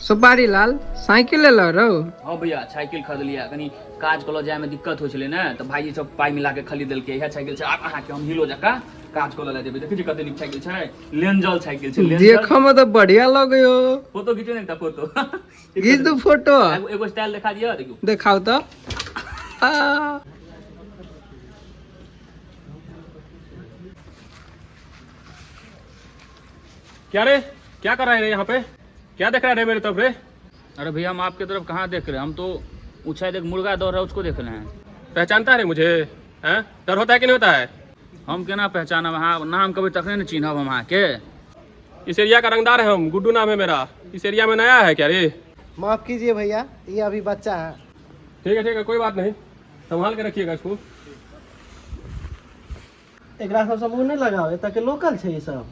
सुपारी लाल, साइकिल लेलऽ रौ? हँ भैया, साइकिल खरीदलियै। कनि काज कऽ जायमे दिक्कत होइ छलै ने, तऽ भाईजी सब पाइ मिला के खरीद देलकै। इएह साइकिल छै। आब अहाँके हम हिलो जकाँ काज कऽ लए जेबै। देखै छी कते नीक साइकिल छै, लेंजल साइकिल छै, लेंजल। देखऽ मे तऽ बढ़िया लगैयो। फोटो घिचो ने एकटा फोटो। घीच दू फोटो। एगो एगो स्टाइल देखा दिअ, देखियौ। देखाउ तऽ आ। क्या रे, क्या कर रहा है रे यहाँ पे? क्या देख रहा है रे मेरे तरफ रे? अरे भैया, हम आपके तरफ कहाँ देख रहे हैं, हम तो ऊंचाई देख मुर्गा दौड़ रहा है उसको देख रहे हैं। पहचानता है रे मुझे? हैं, डर होता है कि नहीं होता है? हम केना पहचानब अहाँ नाम कहबै तखने ने चिन्हब हम अहाँके। इस एरिया का रंगदार है हम, गुड्डू नाम है मेरा। इस एरिया में नया है क्या रे? माफ कीजिए भैया, ये अभी बच्चा है। ठीक है, ठीक है, कोई बात नहीं, संभाल के रखिएगा इसको। एकरा सबसँ मुँह नहि लगाउ, एतऽ के लोकल छै ई सब,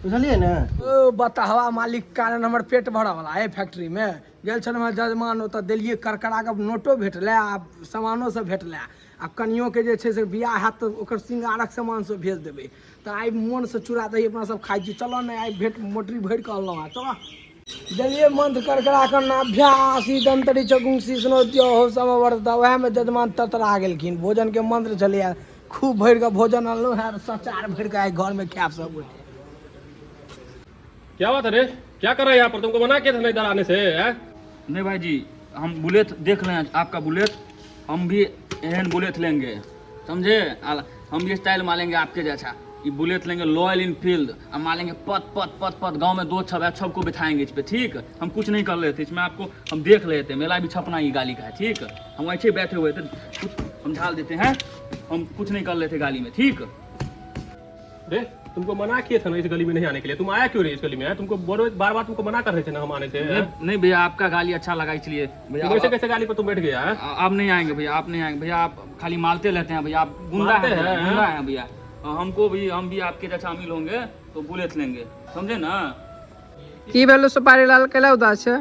बुझलियै ने? ओ बतहवा मालिक कारण हमर पेट भरऽ वाला है। फैक्ट्री में गेल छलहुँ हेँ जजमान, ओतऽ देलियै करकरा के नोटो भेटलै आ सामानो सब भेटलै। आ कनियोके जे छै से बियाह हैत तऽ ओकर श्रृंगारक सामान सब भेज देबै। तऽ आइ मोनसँ चूड़ा दही अपना सब खाइ छी। चलऽ ने, आइ भेट मोटरी भरि कऽ अनलहुँ हेँ, चलऽ। देलियै मंत्र करकरा कऽ, नाभ्यासी दंतरी चगुंसी स्नोत्यो हो समवर्त। उएहमे जजमान ततरा गेलखिन। भोजनके मंत्र छलैए, खूब भरि कऽ भोजन अनलहुँ हेँ, सचार भरि कऽ आइ घरमे खायब सब गोटे। क्या बात है रे, क्या कर रहा है यहाँ पर? तुमको मना किया था ना इधर आने से, हैं? नहीं भाई जी, हम बुलेट देख रहे हैं आपका बुलेट, हम भी एहन बुलेट लेंगे, समझे? हम भी स्टाइल मारेंगे आपके जैसा। ये बुलेट लेंगे रॉयल इनफील्ड और मारेंगे पत पत पत पत। गांव में दो छप है, सबको बिठाएंगे इस पे। ठीक, हम कुछ नहीं कर रहे थे इसमें, आपको हम देख रहे थे। मेरा भी छपना ये गाली का है। ठीक, हम ऐसे ही बैठे हुए थे, कुछ हम झाल देते हैं, हम कुछ नहीं कर रहे थे गाली में। ठीक रे, तुमको मना किए थे ना इस गली में नहीं आने के लिए, तुम आया क्यों रे इस गली में? तुमको बोलो, बार बार तुमको मना कर रहे थे ना हम आने से, हैं? नहीं नहीं भैया, आपका गाली अच्छा लगा इसलिए भैया। तुम ऐसे कैसे गाली पर तुम बैठ गया, हैं? आप नहीं आएंगे भैया, आप नहीं आएंगे भैया, आप खाली मारते रहते हैं भैया, आप गुंडा मारते हैं भैया, हैं, गुंडा हैं भैया। हमको भी, हम भी आपके जैसा अमीर होंगे तो बुलेट लेंगे, समझे ना? की भेलो सुपारी लाल, कैला उदास छै?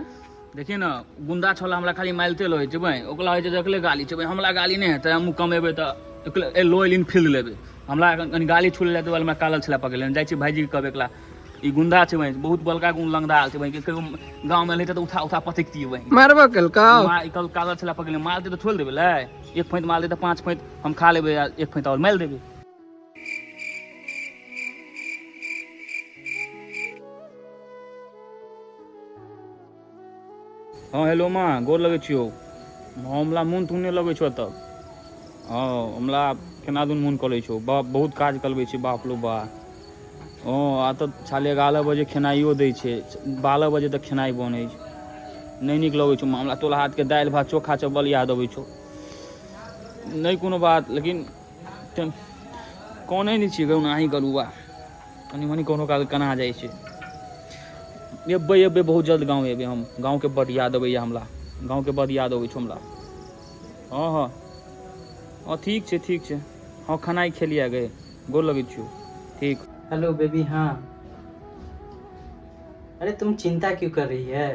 देखिए ने, गुंडा छला हमरा खाली मारिते रहै छै बहिन। ओकरा होइ छै देखले गाली छै बहिन, हमरा गाली नहि हेतै, हमहूँ कमेबै तऽ रॉयल इनफील्ड लेबै। हमरा कनि गाली छुल जाय तऽ हमरा कालल छलै पकड़ि लेने जाइ छी। भाइजीके कहबै एकरा ई गुंडा छै बहिन, बहुत बड़का गुण लंगदार छै बहिन। कहियो गाँवमे रहतै तऽ उठा उठा पटकतियै बहिन। मारबो केलकौ? कल कालर छलै पकड़ि लेने, मारतै तऽ छोड़ि देबै लै। एक फैंत मारतै तऽ 5 फैंत हम खा लेबै आ एक फैंत आओर मारि देबै। हँ हेलो माँ, गोर लगै छियौ। हमरा मोन तोन नहि लगै छौ एतऽ। हँ, हमरा केना दुन मोन करै छौ। बाप बहुत काज करबै छै, बाप रो बा। हँ, आ तऽ 11:30 बजे खेनाइयो दै छै, 12 बजे तक खेनाइ बनै छै। नहि नीक लगै छौ माँ, हमरा तोरा हाथके दालि भात चोखा चावल याद अबै छौ। नहि कोनो बात, लेकिन कनै नहि छियै ओनाही गलुआ कनि मनि कोनो काल कना जाइ छै। एबै एबै बहुत जल्द गाँव एबै हम। गाँवके बड्ड याद अबैए हमरा, गाँवके बड्ड याद अबै छै हमरा। हँ हँ हँ, ठीक छै ठीक छै। हँ, खेनाइ खेलियै गे, गोर लगै छियौ। ठीक। हेलो बेबी, हाँ, अरे तुम चिंता क्यों कर रही है?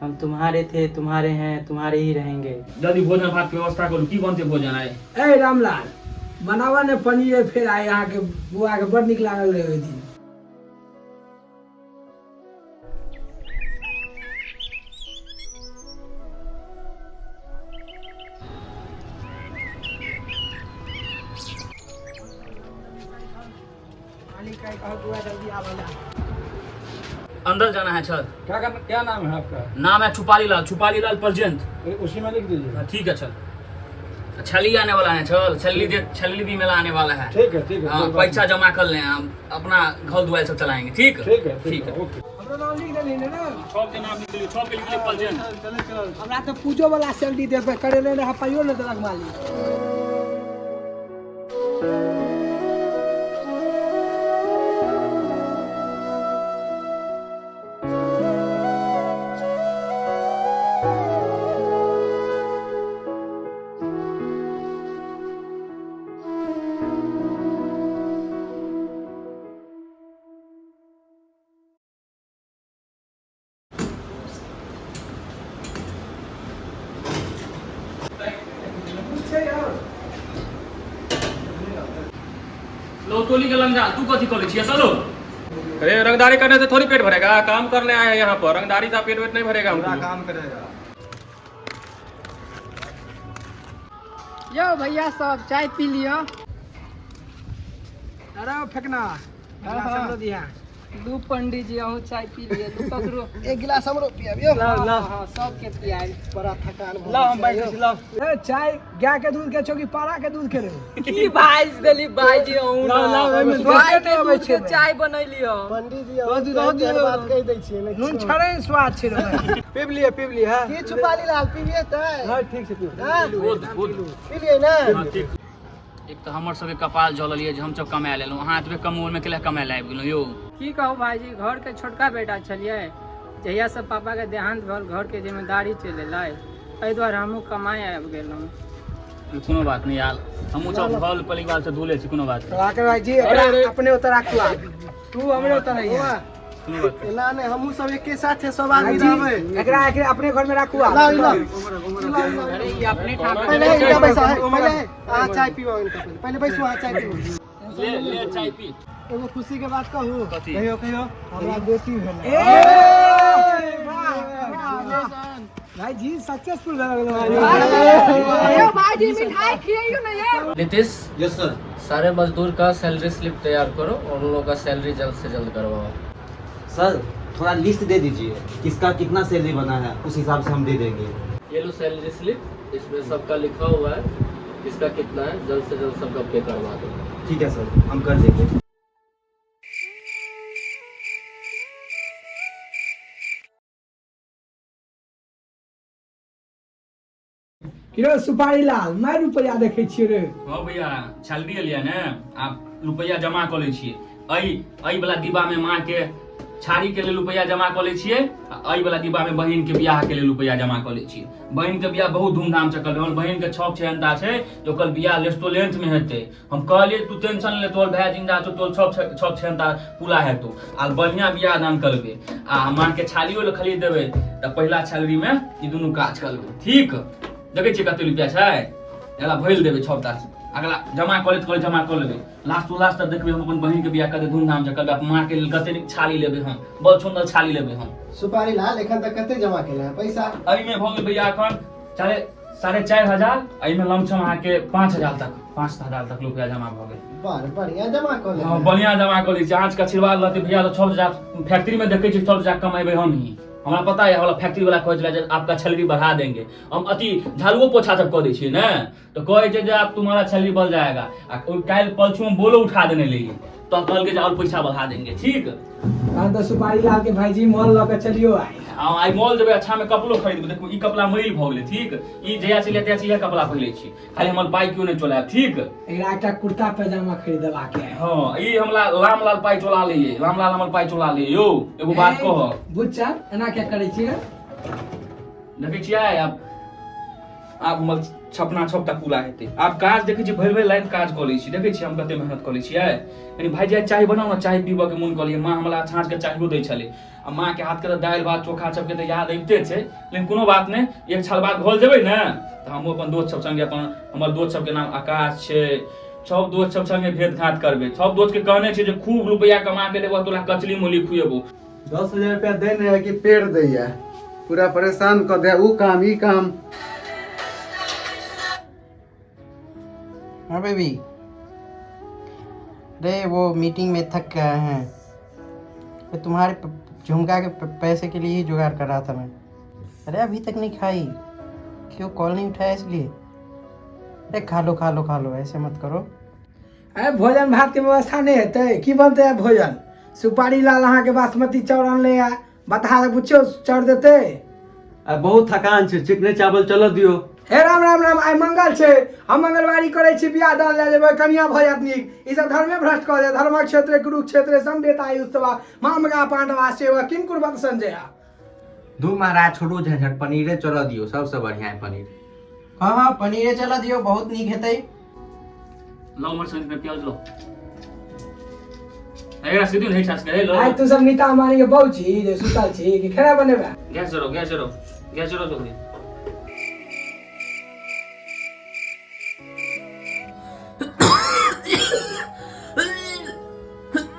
हम तुम्हारे थे, तुम्हारे हैं, तुम्हारे ही रहेंगे। जल्दी भोजन भात के व्यवस्था करू। की बनतै भोजन आइ? ए रामलाल, बनाबऽ ने पनीर फेर आइ, अहाँके बौआके बड़ नीक लागल रहै ओहि दिन। अंदर जाना है सर। क्या करना, क्या नाम है आपका? नाम है छुपाली लाल, छुपाली लाल प्रजेंट। उसी में लिख दीजिए। हाँ, ठीक है। चल, छली आने वाला है, चल छली दे, छली भी मेला आने वाला है। ठीक है ठीक है। हाँ, कोई बात पैसा जमा कर लें, हम अपना घर दुआर सब चलाएंगे। ठीक। नहीं। ठीक है। ठीक है। ओके। हमरो नाम लिख देलही ने? छब के नाम लिख दियौ, छब के लिख दियौ प्रजेंट। हमरा तऽ पूजो वाला सैलरी देबै करेले रहै, पाइयो नहि देलक मालिक। लौटोली के लंगा, तू कथी करै छियै चलो? अरे, रंगदारी करने से थोड़ी पेट भरेगा। काम करने आए हैं यहाँ पर, रंगदारी से पेट वेट नहीं भरेगा हमको। काम करेगा। यौ भैया सब, चाय पी लिअ। अरे फेकना, गिलास हमरो दिहा। दू पंडित जी, अहूँ चाय पी लिअ, दू पकड़ो। एक गिलास हमरो पियाबियौ। लाओ लाओ, हाँ, सबके पियाइ। बड़ा थकान भऽ लाओ, हम गेल बैठ छै यौ। छी, लाओ। ए, चाय गाय के दूध के छौ कि पारा के दूध के रे? की भाइज देली भाईजी अहूँ? लाओ, लाओ, एहिमे गाय के स्वादे नहि अबै दूध छै। के चाय बनैली हम। पंडित जी, दो अहूँ दी, दो केहन दी। केहन बात कहि दै छियै ने। नून छड़े स्वाद छै रे भाई। पीब लिए, पीब लिए। हाँ। की छुपाली लाल, पीबिए तऽ? हाँ, ठीक से पीब। हाँ? दूध दूध। पी लिए ने? हाँ, ठीक। एक तऽ हमर सबके कपाल जलल यऽ जे हमसब कमाए लेलहुँ, अहाँ एतबे कम उम्रमे केला कमाए लए आबि गेलहुँ यौ? की कहू भाईजी, घर के छोटका बेटा छलियै। जहिया से पापा के देहांत भेल, घर के जिम्मेदारी चलि एलै, एहि दुआरे हमहूँ कमाए आबि गेलहुँ। कोनो बात नहि यार, हमहूँ सब घर परिवार से दूले छी, कोनो बात नहि। राकेश भाईजी, एकरा अपने उतर राखू आब। तू हमरे उतर रही। बौआ, कोनो बात नहि। एना नहि, हमहूँ सब एके साथे सब आदमी भाईजी, रहबै। एकरा एकरा अपने घर में राखू आब। लाओ, लाओ। अरे, ई अपने ठाम। पहिले इनका बैसा है, पहिले अहाँ चाय पीबो, इनका पहिले पहिले बैसू, अहाँ चाय पीबो। ले ले, चाय पी। एगो खुशी के बात कहू? कथी? कहियो कहियो। हमरा बेटी भेलै। ए, वाह, वाह, वाह। भाईजी सक्सेसफुल भऽ गेल भाईजी। यौ भाईजी, मिठाई खियाइयो ने यौ। नीतीश। Yes sir. सारे मजदूर का सैलरी स्लिप तैयार करो और उन लोगों का सैलरी जल्द से जल्द करवाओ। सर, थोड़ा लिस्ट दे दीजिए, किसका कितना सैलरी बना है, उस हिसाब से हम दे देंगे। ये लो सैलरी स्लिप, इसमें सबका लिखा हुआ है, किसका कितना है। जल्द से जल्द सबका पे करवा दो। ठीक है सर, हम कर देंगे। की रे सुपारी लाल, मारि रुपैआ देखै छियै रे? हाँ भैया, सैलरी एलियै ने, आब रुपैआ जमा कऽ लै छियै। एहि एहि वला डिब्बामे माँके छाड़ीके लेल रुपैआ जमा कऽ लै छियै आ एहि वला डिब्बामे बहिनके बियाहके लेल रुपैआ जमा कऽ लै छियै। बहिनके बियाह बहुत धूमधामसँ करबै। हमर बहिनके छक छेहनता छै जे ओकर बियाह रेस्टोरेंटमे हेतै। हम कहलियै, तू टेंशन ले, तोहर भाय जिंदा छौ, तोहर सब छक छेहनता पूरा हेतौ आ बढ़िआँ बियाह दान करबै आ माँके छालियो लए खरीद देबै। तऽ पहिला सैलरीमे ई दुनू काज करबै। ठीक, देखै छियै कते रुपैआ छै, एकरा भरि देबै छओटा। अगला जमा करैत करैत जमा कऽ लेबै। लास्ट टू लास्ट तक देखबै हम अपन बहिनके बियाह कते धूमधामसँ करबै। अपन माँके लेल कते नीक छाली लेबै हम, बड़ सुन्दर छाली लेबै हम। सुपारी लाल, एखन तक कते जमा केला है पैसा? एहिमे भऽ गेल भैया एखन 4,500। एहिमे लमसम अहाँके 5,000 तक, 5,000 तक रुपया जमा भऽ गेल। बड़ बढ़िया जमा कऽ हँ, लेने। बढ़िया जमा कऽ लै छी। आँच के आशीर्वाद रहतै भैया तऽ 6,000 फैक्ट्री में देखै छी, 6,000 कमेबै हम ही। हमरा पता है, हमरा फैक्ट्री वाला कहै छलै जे आपका सैलरी बढ़ा देंगे। हम अथी झाड़ुओ पोछा सब कऽ दै छियै ने, तऽ कहै छै जे आप तुम्हारा सैलरी बढ़ जाएगा। आ ओहि काल्हि परसू हम बोलो उठा देने रहियै तऽ कहलकै जे और पैसा बढ़ा देंगे। ठीक। तहन तऽ सुपारी लाल के भाईजी मॉल लऽ के चलियो आइ। हँ, आइ मॉल जेबै, अच्छा मे कपड़ो खरीदबै। देखू, ई कपड़ा मैल भऽ गेलै, ठीक? ई जहिया चलि तहिया इएह कपड़ा पहिरै छी। खाली हमर पाइ केओ नहि चोलायब, ठीक? एकरा एकटा कुर्ता पैजामा खरीदबाक है। हँ, ई हमरा रामलाल पाइ चोला लैये, रामलाल हमर पाइ चोला लैये। यौ, एगो बात कह। बुच्चा, एना क्या करै छियै? देखै छियै, आब आब हमर छपना छपटा पूरा हेतै। आब काज देखै छी, भरि भरि राति काज कऽ लै छी। देखै छी हम कते मेहनत कऽ लै छियै। कनि भाई चाय बनाउ ने, चाय पीबऽ के मोन कऽ लियै। माँ हमरा साँझ के चायो दै छलै, आ माँ के हाथ के तऽ दालि भात चोखा सबके तऽ याद अबिते छै। लेकिन कोनो बात नहि, एक साल बाद घर जेबै ने तऽ हमहूँ अपन दोस्त सब संगे, अपन हमर दोस्त सबके नाम आकाश छै, सब दोस्त सब संगे भेंट घाट करबै। सब दोस्त के कहने छै जे खूब रुपैआ कमा के लेबो, तोरा कचली मुली खुएबो। 10,000 रुपया दे नहीं है कि पेड़ दैया, पूरा परेशान कर दे, ऊ काम ई काम। हाँ बेबी, अरे वो मीटिंग में थक के आए हैं। मैं तुम्हारे झुमका के पैसे के लिए ही जुगाड़ कर रहा था मैं। अरे अभी तक नहीं खाई, क्यों कॉल नहीं उठाया इसलिए? अरे खा लो, खा लो, खा लो, ऐसे मत करो। अरे भोजन भात के व्यवस्था नहीं हेतै? की बनतै आइ भोजन? सुपारी लाल अहाँके बासमती चाउर अनलै है, बतहा से पुछियौ, चाउर देतै? आ बहुत थकान छै, चिकने चावल चलऽ दियौ। हे राम राम राम, आइ मंगल छै, हम मंगलवारी करै छी, बियाह दान लए जेबै, कनिया भऽ जायत नीक। ई सब धर्मे भ्रष्ट कऽ देत। धर्मक क्षेत्रे कुरुक्षेत्रे समवेता उत्सवा मामगा पांडवा सेवा किम कुर्वत संजया। दू महाराज, छोड़ू झंझट, पनीरे चलऽ दियौ, सबसँ बढ़िआँ है पनीर। हाँ हाँ, पनीरे चला दियो, बहुत नीक हेतै। लो उमर संग में प्याज लो, एकरा सीधे नहीं छाछ के लो। आइ तू सब नीता अंबानी के बहु छी जे सुतल छी कि खेनाइ बनेबै? गैस जरो, गैस जरो, गैस जरो जल्दी।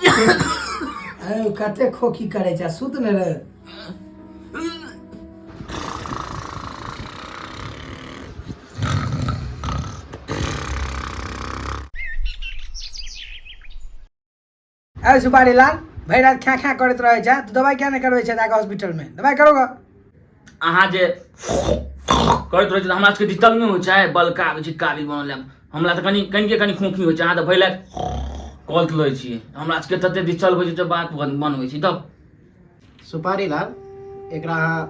अरे ओ कते खोखी करै छै, सुत ने रे। अरे सुपारी लाल, भरि राति खा खा करैत रहै छै, तू दवाइ किया नहि करबै छै जाके हॉस्पिटल में? दवाइ करोगे? अहाँ जे करैत रहै छै, हमरा सबके दिक्कत नहि होइ छै। बलका आबै छै काली बनल। हमरा तऽ कनि कनिके कनि खोखी होइ छै, अहाँ तऽ भरि राति कॉल लै छियै। हमरा सबके तते दिक्कत होइ छै जे बात बनबै छी तब। सुपारी लाल, एकरा अहाँ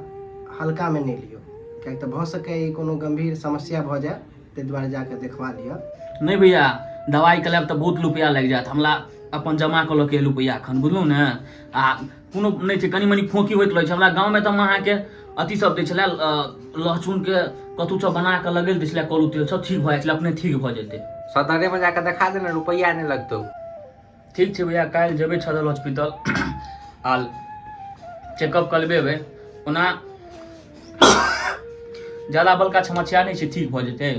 हल्कामे नहि लियौ, किएक तऽ भऽ सकैए ई कोनो गम्भीर समस्या भऽ जाय, ताहि दुआरे जाकऽ देखवा लिअ। नहि भैया, दवाइ के लायब तऽ बहुत रुपैआ लागि जायत। हमरा अपन जमा कऽ लऽ के रुपैआ एखन, बुझलहुँ ने? आ कोनो नहि छै, कनि मनि खोँखी होइत रहै छै। हमरा गाँवमे तऽ अहाँके अथी सब दै छलै, लहसुनके कथू सब बना कऽ लगेल दै छलै, करू तेल सब, ठीक भऽ जाइ छलै, अपने ठीक भऽ जेतै। सदरेमे जाकऽ देखा दे ने, रुपैआ नहि लगतौ। ठीक छै भैया, काल्हि जेबै सदर हॉस्पिटल आल चेकअप करबेबै। ओना ज्यादा बड़का समस्या नहि छै, ठीक भऽ जेतै।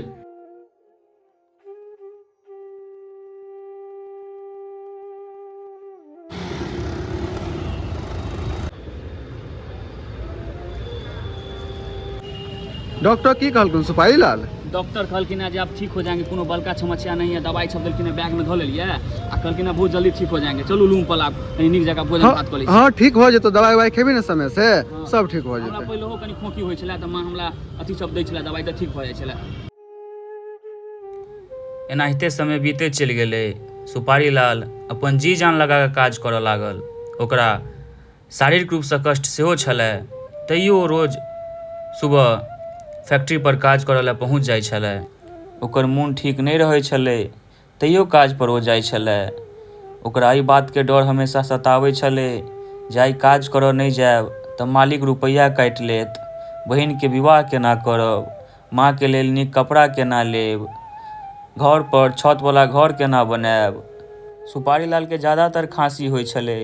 डॉक्टर की कहलखुन सुपारी लाल? डॉक्टर कहलखिन जे आब ठीक हो जाएंगे, कोनो बड़का समस्या नहीं है। दवाई सब देलखिन, बैग में धऽ लेलियै, आ कहलखिन बहुत जल्दी ठीक हो जाएंगे। चलू रूम पर, आब कनि नीक जकाँ भोजन भात कऽ लै छी। हँ, ठीक भऽ जेतौ। दवाइ उवाइ खेबही ने समय से, सब ठीक भऽ हमरा जेतै। पहिलहो कनि खोंखी होइ छलै तऽ माँ हमरा अथी सब दै छलै दवाइ, तऽ ठीक भऽ जाइ छलै। एनाहिते समय बीतैत चलि गेलै। सुपारी लाल अपन जी जान लगा कऽ काज करऽ लागल। ओकरा शारीरिक रूपसँ कष्ट सेहो छलै, तैयो ओ रोज सुबह फैक्ट्रीपर काज करऽ लए पहुँच जाइ छलै। ओकर मोन ठीक नहि रहै छलै, तैयो काजपर ओ जाइ छलै। ओकरा एहि बातके डर हमेशा सताबै छलै जे आइ काज करऽ नहि जायब तऽ मालिक रुपैआ काटि लेत, बहिनके विवाह केना करब, माँके लेल नीक कपड़ा केना लेब, घरपर छतवला घर केना बनायब। सुपारी लालके ज्यादातर खाँसी होइ छलै,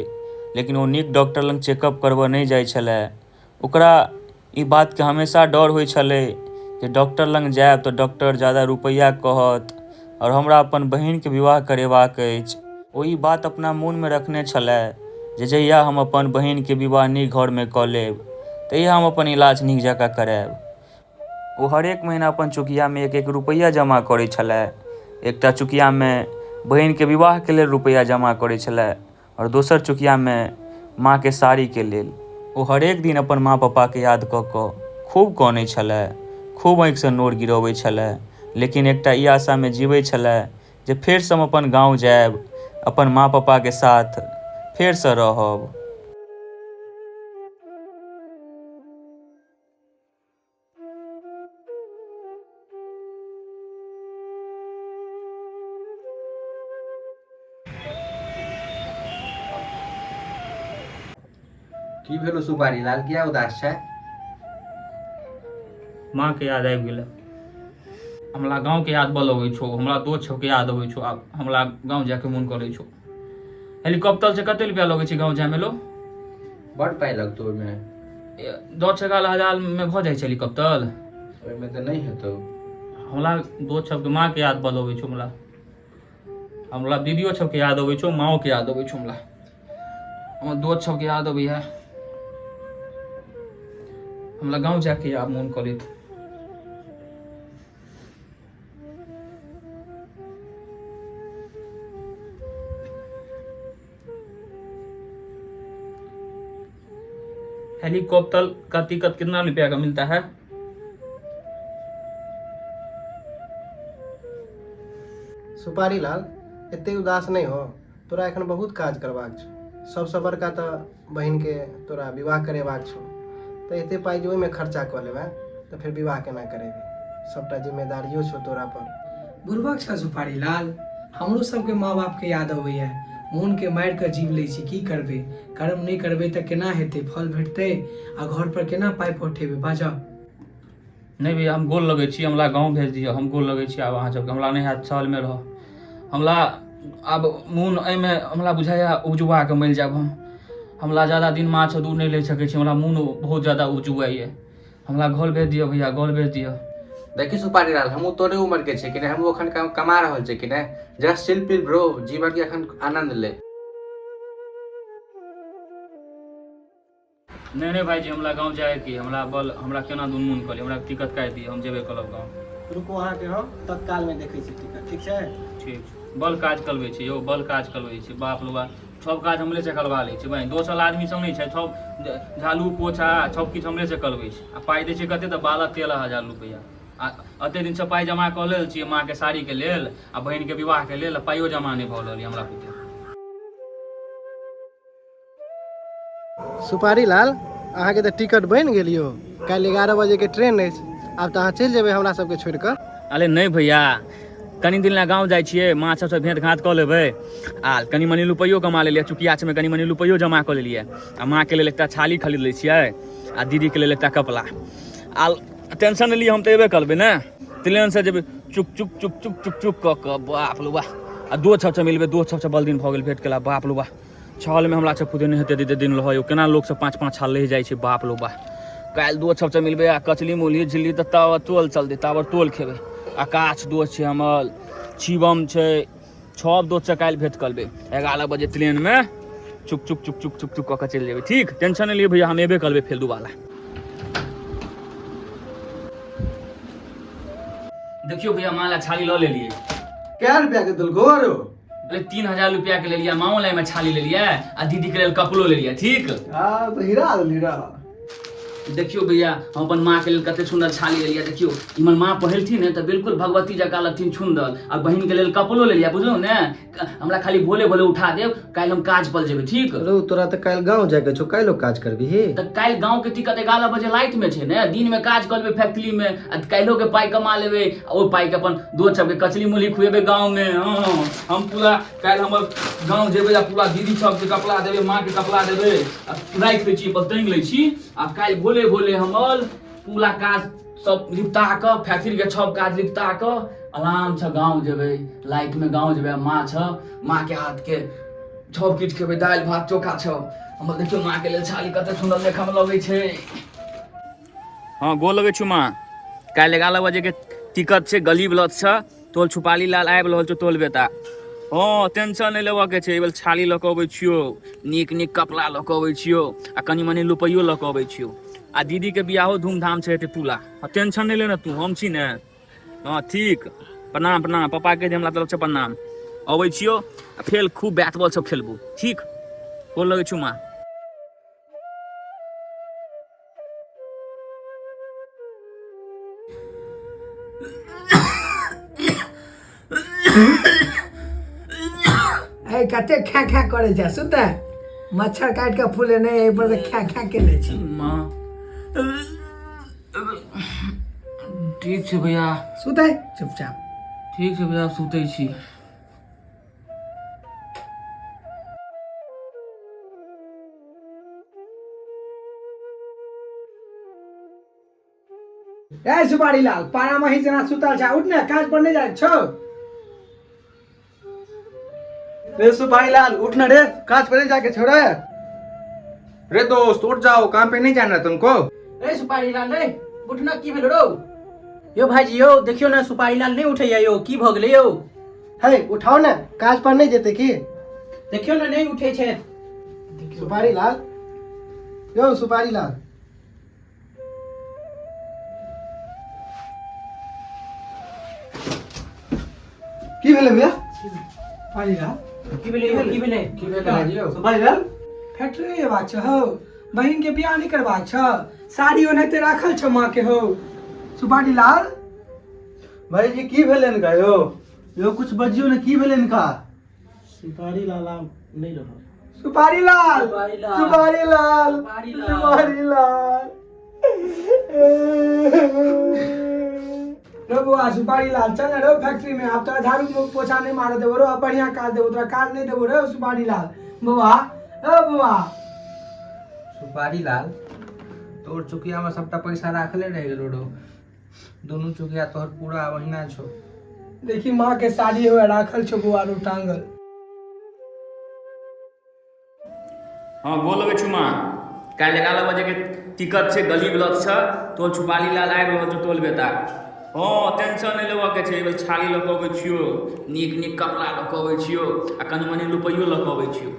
लेकिन ओ नीक डॉक्टर लग चेकअप करबऽ नहि जाइ छलै। ओकरा ई बातके हमेशा डर होइ छलै जे डॉक्टर लग जायब तऽ डॉक्टर ज्यादा रुपैआ कहत आओर हमरा अपन बहिनके विवाह करेबाक अछि। ओ ई बात अपना मोनमे रखने छलै जे जहिया हम अपन बहिनके विवाह नीक घरमे कऽ लेब तहिया हम अपन इलाज नीक जकाँ करायब। ओ हरेक महीना अपन चुकियामे एक एक रुपैआ जमा करै छलै। एकटा चुकियामे बहिनके विवाहके लेल रुपैआ जमा करै छलै आओर दोसर चुकियामे माँके साड़ीके लेल। ओ हरेक दिन अपन माँ पापाके याद कऽ कऽ खूब कनै छलै, खूब आँखिसँ नोर गिरबै छलै, लेकिन एकटा ई आशामे जीबै छलै जे फेरसँ हम अपन गाँव जायब, अपन माँ पापाके साथ फेरसँ रहब। की भेलो सुपारी लाल, किया उदास छै? माँके याद आबि गेलै हमरा, गाँवके याद बल अबै छौ हमरा, दोस्त सबके याद अबै छौ। आब हमरा गाँव जायके मोन करै छौ। हेलीकॉप्टर से कते रुपया लगै छै गाँव जायमे लो? बड पाइ लगतौ ओहिमे। 10 11 हजार मे भऽ जाइ छै हेलीकॉप्टर? ओहिमे तऽ नहि हेतौ। हमरा दोस्त सबके, माँके याद बल अबै छौ हमरा। हमरा दीदियो सबके याद अबै छौ, माँओके याद अबै छौ हमरा, हमर दोस्त सबके याद अबैया। हमरा गाँव जायके आब मोन करैत। हेलीकॉप्टर का टिकट कितना रुपया का मिलता है? सुपारी लाल, एते उदास नहि हो। तोरा एखन बहुत काज करबाक छौ। सबसँ बड़का तऽ बहिनके तोरा विवाह करेबाक छौ। तऽ एते पाइ जे ओहिमे खर्चा कऽ लेबै तऽ फेर विवाह केना करेबी? सबटा जिम्मेदारियो छौ तोरा पर। बुड़बक छह सुपारी लाल। हमरो सबके माँ बापके याद अबैया। मोनके मारि कऽ जीव लै छी। की करबै? कर्म नहि करबै तऽ केना हेतै? फल भेटतै? आ घर पर केना पाइ पठेबै? बाजह। नहि भैया, हम गोल लगै छी। हमरा गाँव भेज दिअ, हम गोल लगै छी आब अहाँ सबके। हमरा नहि हैत शहरमे रह। हमरा आब मोन एहिमे हमरा बुझाइए उपजुआ कऽ मरि जायब हम। हमरा ज्यादा दिन माँसँ दूर नहि रहि सकै छी। हमरा मोन बहुत ज्यादा उपजुआइए। हमरा घर भेज दिअ भैया, घर भेज दिअ। देखी सुपारी लाल, हमहूँ तोरे उम्र के छै कि नहि? हमहूँ अखन कमा रहल छै कि नहि? जस्ट चिल पिल ब्रो, जीवन के अखन आनंद ले। नहि नहि भाइजी, हमरा गाँव जायके, हमरा बल हमरा केना दुनू मोन करी। हमरा टिकट काटि दिअ, हम जेबे करब गाँव। रुकू, अहाँके हम तत्कालमे देखै छी टिकट, ठीक छै? ठीक छै। बल काज करबै छै यौ, बल काज करबै छै। बाप रे बाप, सब काज हमरे से करबा लै छै भाइ। दोसर आदमी सब नहि छै, सब झाड़ू पोछा सब किछु हमरे से करबै छै। आ पाइ दै छै कते? तऽ 12-13 हजार रुपैआ। आ एते दिनसँ पाइ जमा कऽ लेल छियै माँके साड़ीके लेल आ बहिनके विवाहके लेल, आ पाइयो जमा नहि भऽ रहल यऽ हमरा बुते। सुपारी लाल, अहाँके तऽ टिकट बनि गेल यौ। काल्हि 11 बजेके ट्रेन अछि। आब तऽ अहाँ चलि जेबै हमरा सबके छोड़ि कऽ। अरे नहि भैया, कनि दिन लए गाँव जाइ छियै, माँ सबसँ भेँट घाँट कऽ लेबै आ कनि मनि रुपैयो कमा लेलियै। चुकिया मे कनि मनि रुपैयो जमा कऽ लेलियै आ माँके लेल एकटा छाली खरीद लै छियै आ दीदीके लेल एकटा कपड़ा। आ टेंशन नहि लिअ, हम तऽ एबे करबै ने। ट्रेनसँ जेबै चुक चुक चुक चुक चुक चुक कऽ कऽ। बाप रे बाह! आ दोस्त सबसँ मिलबै। दोस्त सबसँ बड़ दिन भऽ गेल भेँट केला। बाप रे बाह, छलमे हमरा सब खुदे नहि हेतै एते दिन रहै। केना लोक सब 5-5 साल रहि जाइ छै? बाप रो बाह! काल्हि दोस्त सबसँ मिलबै आ कचली मुरही झिल्ली तऽ ताबर तोल चलतै, ताबर तोल खेबै। आकाश दोस्त छै हमर, शिवम छै, सब दोस्तसँ काल्हि भेँट करबै। 11 बजे ट्रेनमे चुक चुक चुक चुक चुक चुक कऽ कऽ चलि जेबै। ठीक, टेंशन नहि लिअ भैया, हम एबे करबै फेर दुबारा। देखियौ भैया, माँ लए छाली लऽ लेलियै। कै रुपया के देलको आरो? अरे, 3000 रुपया के लेलियै। माओ लए छाली लेलियै आ दीदी के लेल कपड़ो लेलियै, ठीक? हाँ, तो हीरा देली हीरा। देखियौ भैया, हम अपन माँ के लेल कते सुंदर छाली लेलियै। देखियौ, इमहर माँ पहिरथिन ने तऽ बिल्कुल भगवती जकाँ लगथिन सुंदर। आ बहिन के लेल कपड़ो लेलियै, बुझलहुँ ने? हमरा खाली भोले भोले उठा देब, काल्हि हम काज पर जेबै, ठीक? रौ, तोरा तऽ काल्हि गाँव जायके छौ, काल्हिो काज करबिही? तऽ काल्हि गाँव के टिकट 11 बजे राति में छै ने। दिन में काज कर लेबै फैक्ट्री में आ काल्हिो के पाइ कमा लेबै आ ओहि पाइ के अपन दोस्त सबके कचली मुरही खुएबै गाँव में। हँ, हम पूरा काल्हि हमर गाँव जेबै आ पूरा दीदी सबके कपड़ा देबै, माँ के कपड़ा देबै आ राखि लै छी, अपन टाँगि लै छी। आ काल्हि भोले भोले हमर पूरा काज सब निपटा कऽ, फैक्ट्री के सब काज निपटा कऽ आरामसँ गाँव जेबै। रातिमे गाँव जेबै आ माँ छ, माँके हाथके सब किछु खेबै, दालि भात चोखा छौ हमर। देखियौ, माँके लेल छाली कते सुन्दर देखऽमे लगै छै। हँ, गोर लगै छौ माँ। काल्हि 11 बजेके टिकट छै, गरीब रथ छै। तोल छुपाली लाल आबि रहल छौ तोल बेटा। हँ, टेंशन नहि लेबऽके छै। एहि बेर छाली लऽ कऽ अबै छियौ, नीक नीक कपड़ा लऽ कऽ अबै छियौ आ कनि मनि रुपैयो लऽ कऽ अबै छियौ। आ दीदीके बियाहो धूमधाम से हेतै पूरा। हँ, टेंशन नहि ले ने तू, हम छी ने। हँ, ठीक, प्रणाम प्रणाम। पप्पाके जे हमरा तरफसँ प्रणाम। अबै छियौ आ फेर खूब बैट बॉल सब खेलबू। ठीक, गोर लगै छौ माँ। ए, कते खे खे करे छै? सुनते मच्छर काटि के फूले नहि, एहि पर से खे खे केने छी। माँ ठीक छै भैया। सुते चुपचाप। ठीक छै भैया, सुतै छी। ए सुपारी लाल, पारा मही जेना सुतल छै, उठ ने, काज पर नहि जाइ छौ। रे सुपारी लाल, उठ ना रे, काज पर नहीं जाके छोड़े। रे दोस्त उठ जाओ, काम पे नहीं जाना तुमको? रे सुपारी लाल रे, उठना, की भेल रौ? यौ भाईजी यौ, देखियौ ने, सुपारी लाल नहि उठैया यौ, की भऽ गेलै यौ? हे, उठाओ ने, काज पर नहीं जेते की? देखियौ ने, नहि उठै छै। सुपारी लाल, यौ सुपारी लाल। की भेलै भैया? सुपारी लाल। की भेलै यौ, की भेलै? की भेलै भाईजी यौ? सुपारी लाल, फैक्ट्री नहि जेबाक छौ हौ? बहिन के बियाह नहि करबाक छौ? साड़ी ओनाहिते राखल छौ माँ के हौ। सुपारी लाल। भाईजी, की भेलै इनका यौ? यौ, कुछ बजियौ ने, की भेलै इनका? सुपारी लाल आब नहीं रहल। सुपारी लाल। सुपारी लाल। सुपारी लाल। सुपारी लाल। सुपारी लाल रो बौआ, सुपारी लाल, चल ने रो फैक्ट्री में। आब तोरा झाड़ू पोछा नहीं मारे देबो रो, अब बढ़िया काज देबो, तोरा काज नहीं देबो रो। सुपारी लाल बौआ, ओ बौआ। सुपारी लाल, तोर चुकिया में सबटा पैसा राखले रह गेलो रो, दुनू चुकिया तोहर पूरा महीना छौ। देखी, माँ के साड़ी हुए राखल छौ बौआ रो टांगल। हँ, गोर लगै छु माँ। काल्हि 11 बजेके टिकट छै, गरीब रथ छै, तोर छुपाली लाल आबि रहल छौ, टोल बेटा। हँ, टेंशन नहि लेबऽके छै। एहि बेर छाली लऽ कऽ अबै छियौ, नीक नीक कपड़ा लऽ कऽ अबै छियौ आ कनि मनि रुपैओ लऽ कऽ अबै छियौ।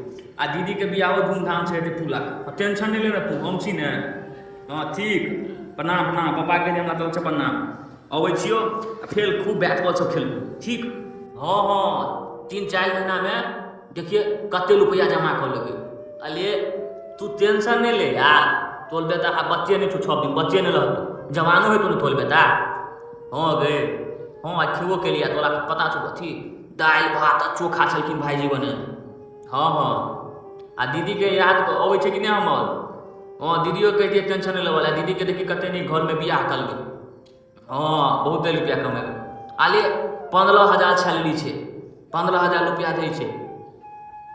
आ दीदीके बियाहो धूमधामसँ हेतै पूरा। टेंशन नहि लेने तू, हम छी ने। हँ, ठीक, प्रणाम, प्रणाम। पप्पाके हमरा तरफसँ प्रणाम। अबै छियौ आ फेर खूब बैट बॉल सब खेलबौ, ठीक? हँ हँ, 3-4 महीनामे देखिए कते रुपैआ जमा कऽ लेबै। अले तू टेंशन नहि ले यार, तोर बेटा आब बच्चे नहि छौ, 6 दिन बच्चे नहि रहतौ, जवानो हेतौ ने तोर बेटा। हँ गे, हँ, आइ खेबो केलियै। तोरा पता छौ कथी? दालि भात आ चोखा छलखिन भाइजी बनेने। हँ हँ, आ दीदीके याद अबै छै कि नहि हमर? हँ, दीदियो कहि दियै टेंशन नहि लेबऽ लए। दीदीके देखी कते नीक घरमे बियाह कलकै। हँ, बहुते रुपैआ कमेबै। आले 15,000 सैलरी छै, 15,000 रुपैआ दै छै।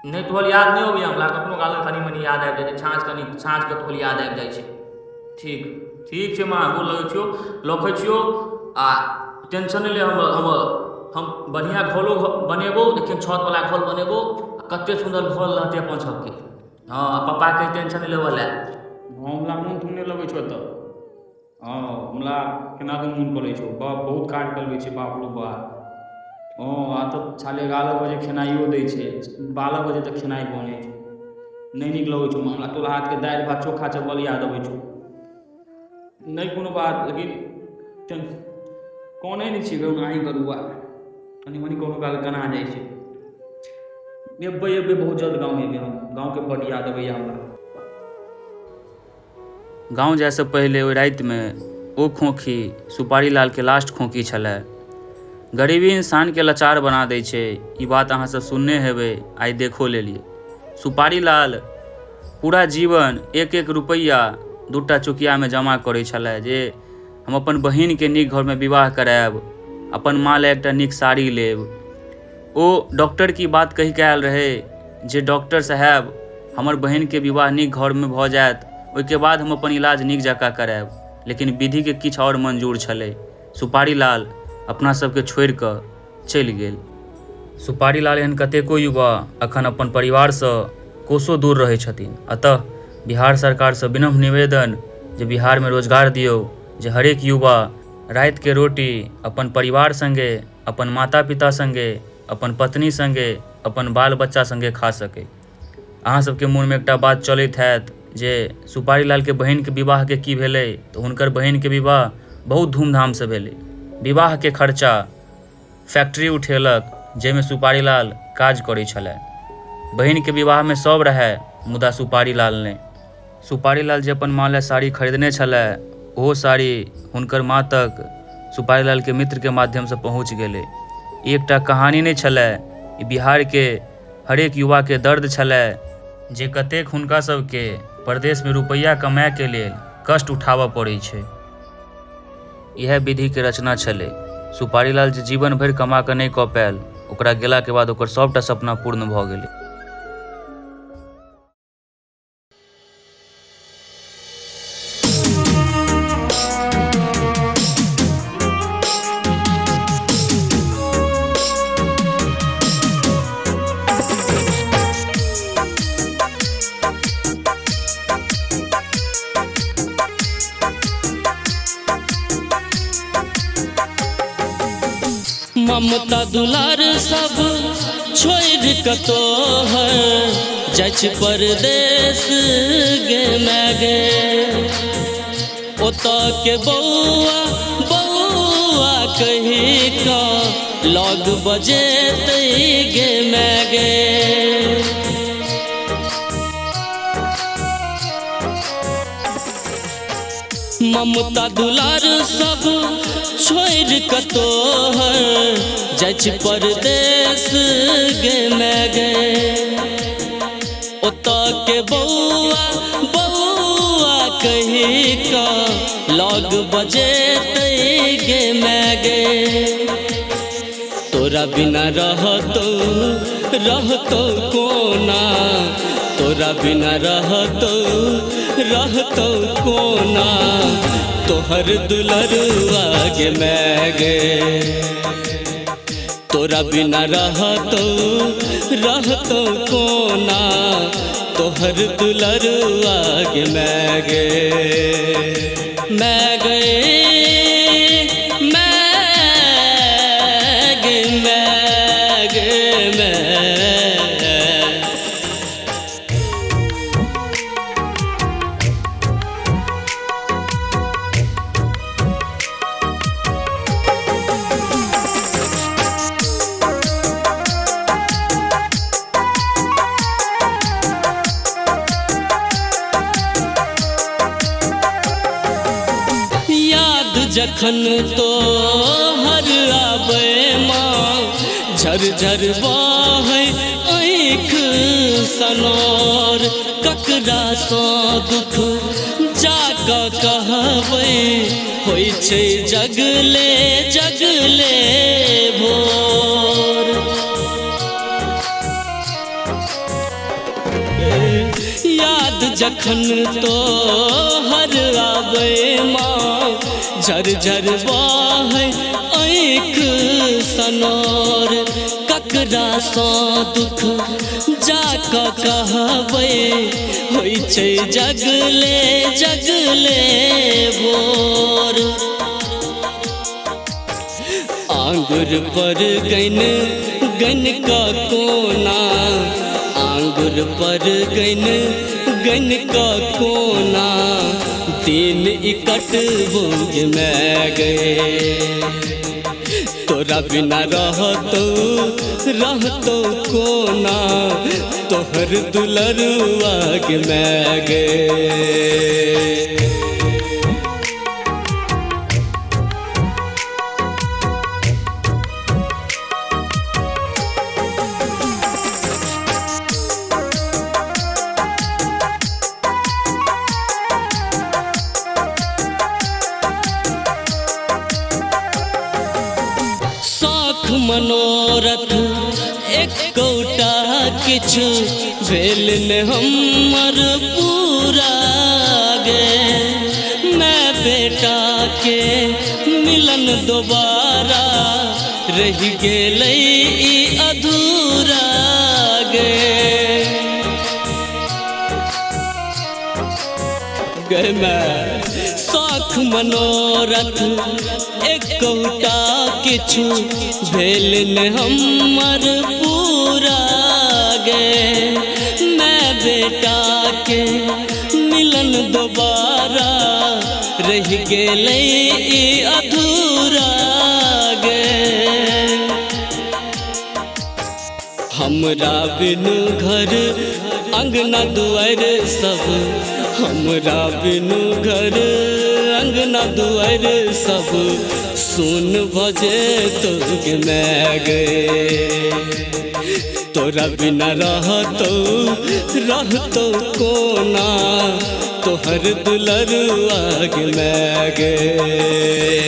नहि, तोहर याद नहि अबैए हमरा? कखनो काल कनि मनि याद आबि जाइ छै, साँझ कनि साँझके तोहर याद आबि जाइ छै। ठीक, ठीक छै माँ, गोर लगै छियौ, रखै छियौ। आ टेंशन नहि ले, हमर हमर हम बढ़िआँ घरो बनेबौ। देखियौ, छतवला घर बनेबौ, कतेक सुन्दर घर रहतै अपन सबके। हँ, पप्पाके टेंशन नहि लेबऽ लए। हमरा मोन तोन नहि लगै छौ एतऽ। हँ, हमरा केना दन मोन करै छौ। बाप, बहुत काज करबै छै, बाप रौ बाप। हँ, आ तऽ 11:30 बजे खेनाइयो दै छै, 12 बजे तक खेनाइ बनै छै। नहि नीक लगै छौ हमरा। तोरा हाथके दालि भात चोखा चावल याद अबै छौ। नहि कोनो बात, लेकिन कनै नहि छियै, ओनाही करू। आ कनि मनि कोनो काल कना जाइ छै। एबै, एबै, बहुत जल्द गाँव एबै हम। गाँवके बड्ड याद अबैए हमरा। गाँव जाइसँ पहिले ओहि रातिमे ओ खोँखी सुपारी लालके लास्ट खोँखी छलए। गरीबी इंसानके लाचार बना दै छै, ई बात अहाँसभ सुनने हेबै, आइ देखो लेलियै। सुपारी लाल पूरा जीवन एक एक रुपैआ 2टा चुकियामे जमा करै छलए जे हम अपन बहिनके नीक घरमे विवाह करायब, अपन माँ लए एकटा नीक साड़ी लेब। ओ डॉक्टर की बात कहि कऽ आयल रहै जे डॉक्टर साहेब, हमर बहिनके विवाह नीक घरमे भऽ जायत, ओहिके बाद हम अपन इलाज नीक जकाँ करायब। लेकिन विधिके किछु आओर मंजूर छलै। सुपारी लाल अपना सबके छोड़ि कऽ चलि गेल। सुपारी लाल एहन कतेको युवा अखन अपन परिवारसँ कोसो दूर रहै छथिन। अतः बिहार सरकारसँ विनम्र निवेदन जे बिहारमे रोजगार दियौ, जे हरेक युवा रातिके रोटी अपन परिवार सङ्गे, अपन माता पिता सङ्गे, अपन पत्नी सङ्गे, अपन बाल बच्चा सङ्गे खा सकै। अहाँ सबके मोनमे एकटा बात चलैत हैत जे सुपारी लालके बहिनके विवाहके की भेलै? तऽ हुनकर बहिनके विवाह बहुत धूमधामसँ भेलै। विवाहके खर्चा फैक्ट्री उठेलक, जाहिमे सुपारी लाल काज करै छलै। बहिनके विवाहमे सब रहै, मुदा सुपारी लाल नहि। सुपारी लाल जे अपन माँ लए साड़ी खरीदने छलै, ओहो साड़ी हुनकर माँ तक सुपारी लालके मित्रके माध्यमसँ पहुँच गेलै। ई एकटा कहानी नहि छलै, ई बिहारके हरेक युवाके दर्द छलै, जे कतेक हुनका सबके परदेशमे रुपैआ कमायके लेल कष्ट उठाबऽ पड़ै छै। इएह विधिके रचना छलै। सुपारी लाल जे जीवन भरि कमा कऽ नहि कऽ पायल, ओकरा गेलाके बाद ओकर सभटा सपना पूर्ण भऽ गेलै। ममता दुलार सब छोड़ि कऽ तोहर जाइ छी परदेश गे माय गे। ओतऽ के बौआ बौआ कहि कऽ लग बजेतै गे माय गे। ममता दुलार सब छोड़ि कऽ तोहर जाइ छी परदेश गे माय गे। ओतऽ के बौआ बौआ कहि कऽ लग बजेतै गे माय गे। तोरा बिना रहतौ रहतौ कोना, तोरा बिना रहतौ रहतौ कोना, तोहर दुलरुआ गे माय गे। तोरा बिना रहतौ रहतौ कोना, तोहर दुलरुआ गे माय गे। माय गे माय गे माय गे माय। जखन तो हर आबै माँ झर झर बहै आँख सनोर, ककरा सँ दुख जा कऽ कहबै होइ छै जगले जगले भोर। याद जखन तो हर आबै माँ झर झर बहै आँख सनोर, ककरा सँ दुख जा कऽ कहबै होइ छै जगले जगले भोर। आंगुर पर गन गन कऽ कोना, आंगुर पर गन गन कऽ कोना, दिन इकटबो गे माय गे। तोरा बिना रहतौ रहतौ कोना, तोहर दुलरुआ गे माय गे। मनोरथ एकोटा किछु भेल ने हमर पूरा गे, मैं बेटा के मिलन दोबारा रहि गेलै ई अधूरा गे। गे मैं शौख मनोरथ एकोटा किछु भेल ने हमर पूरा गे, मैं बेटा के मिलन दोबारा रहि गेलै ई अधूरा गे। हमरा बिनु घर अंगना दुआर सब, हमरा बिनु घर अंगना दुआर सब सुन भजे गे माय गे। तोरा बिना रहतौ रहतौ कोना, तोहर दुलरुआ गे माय गे।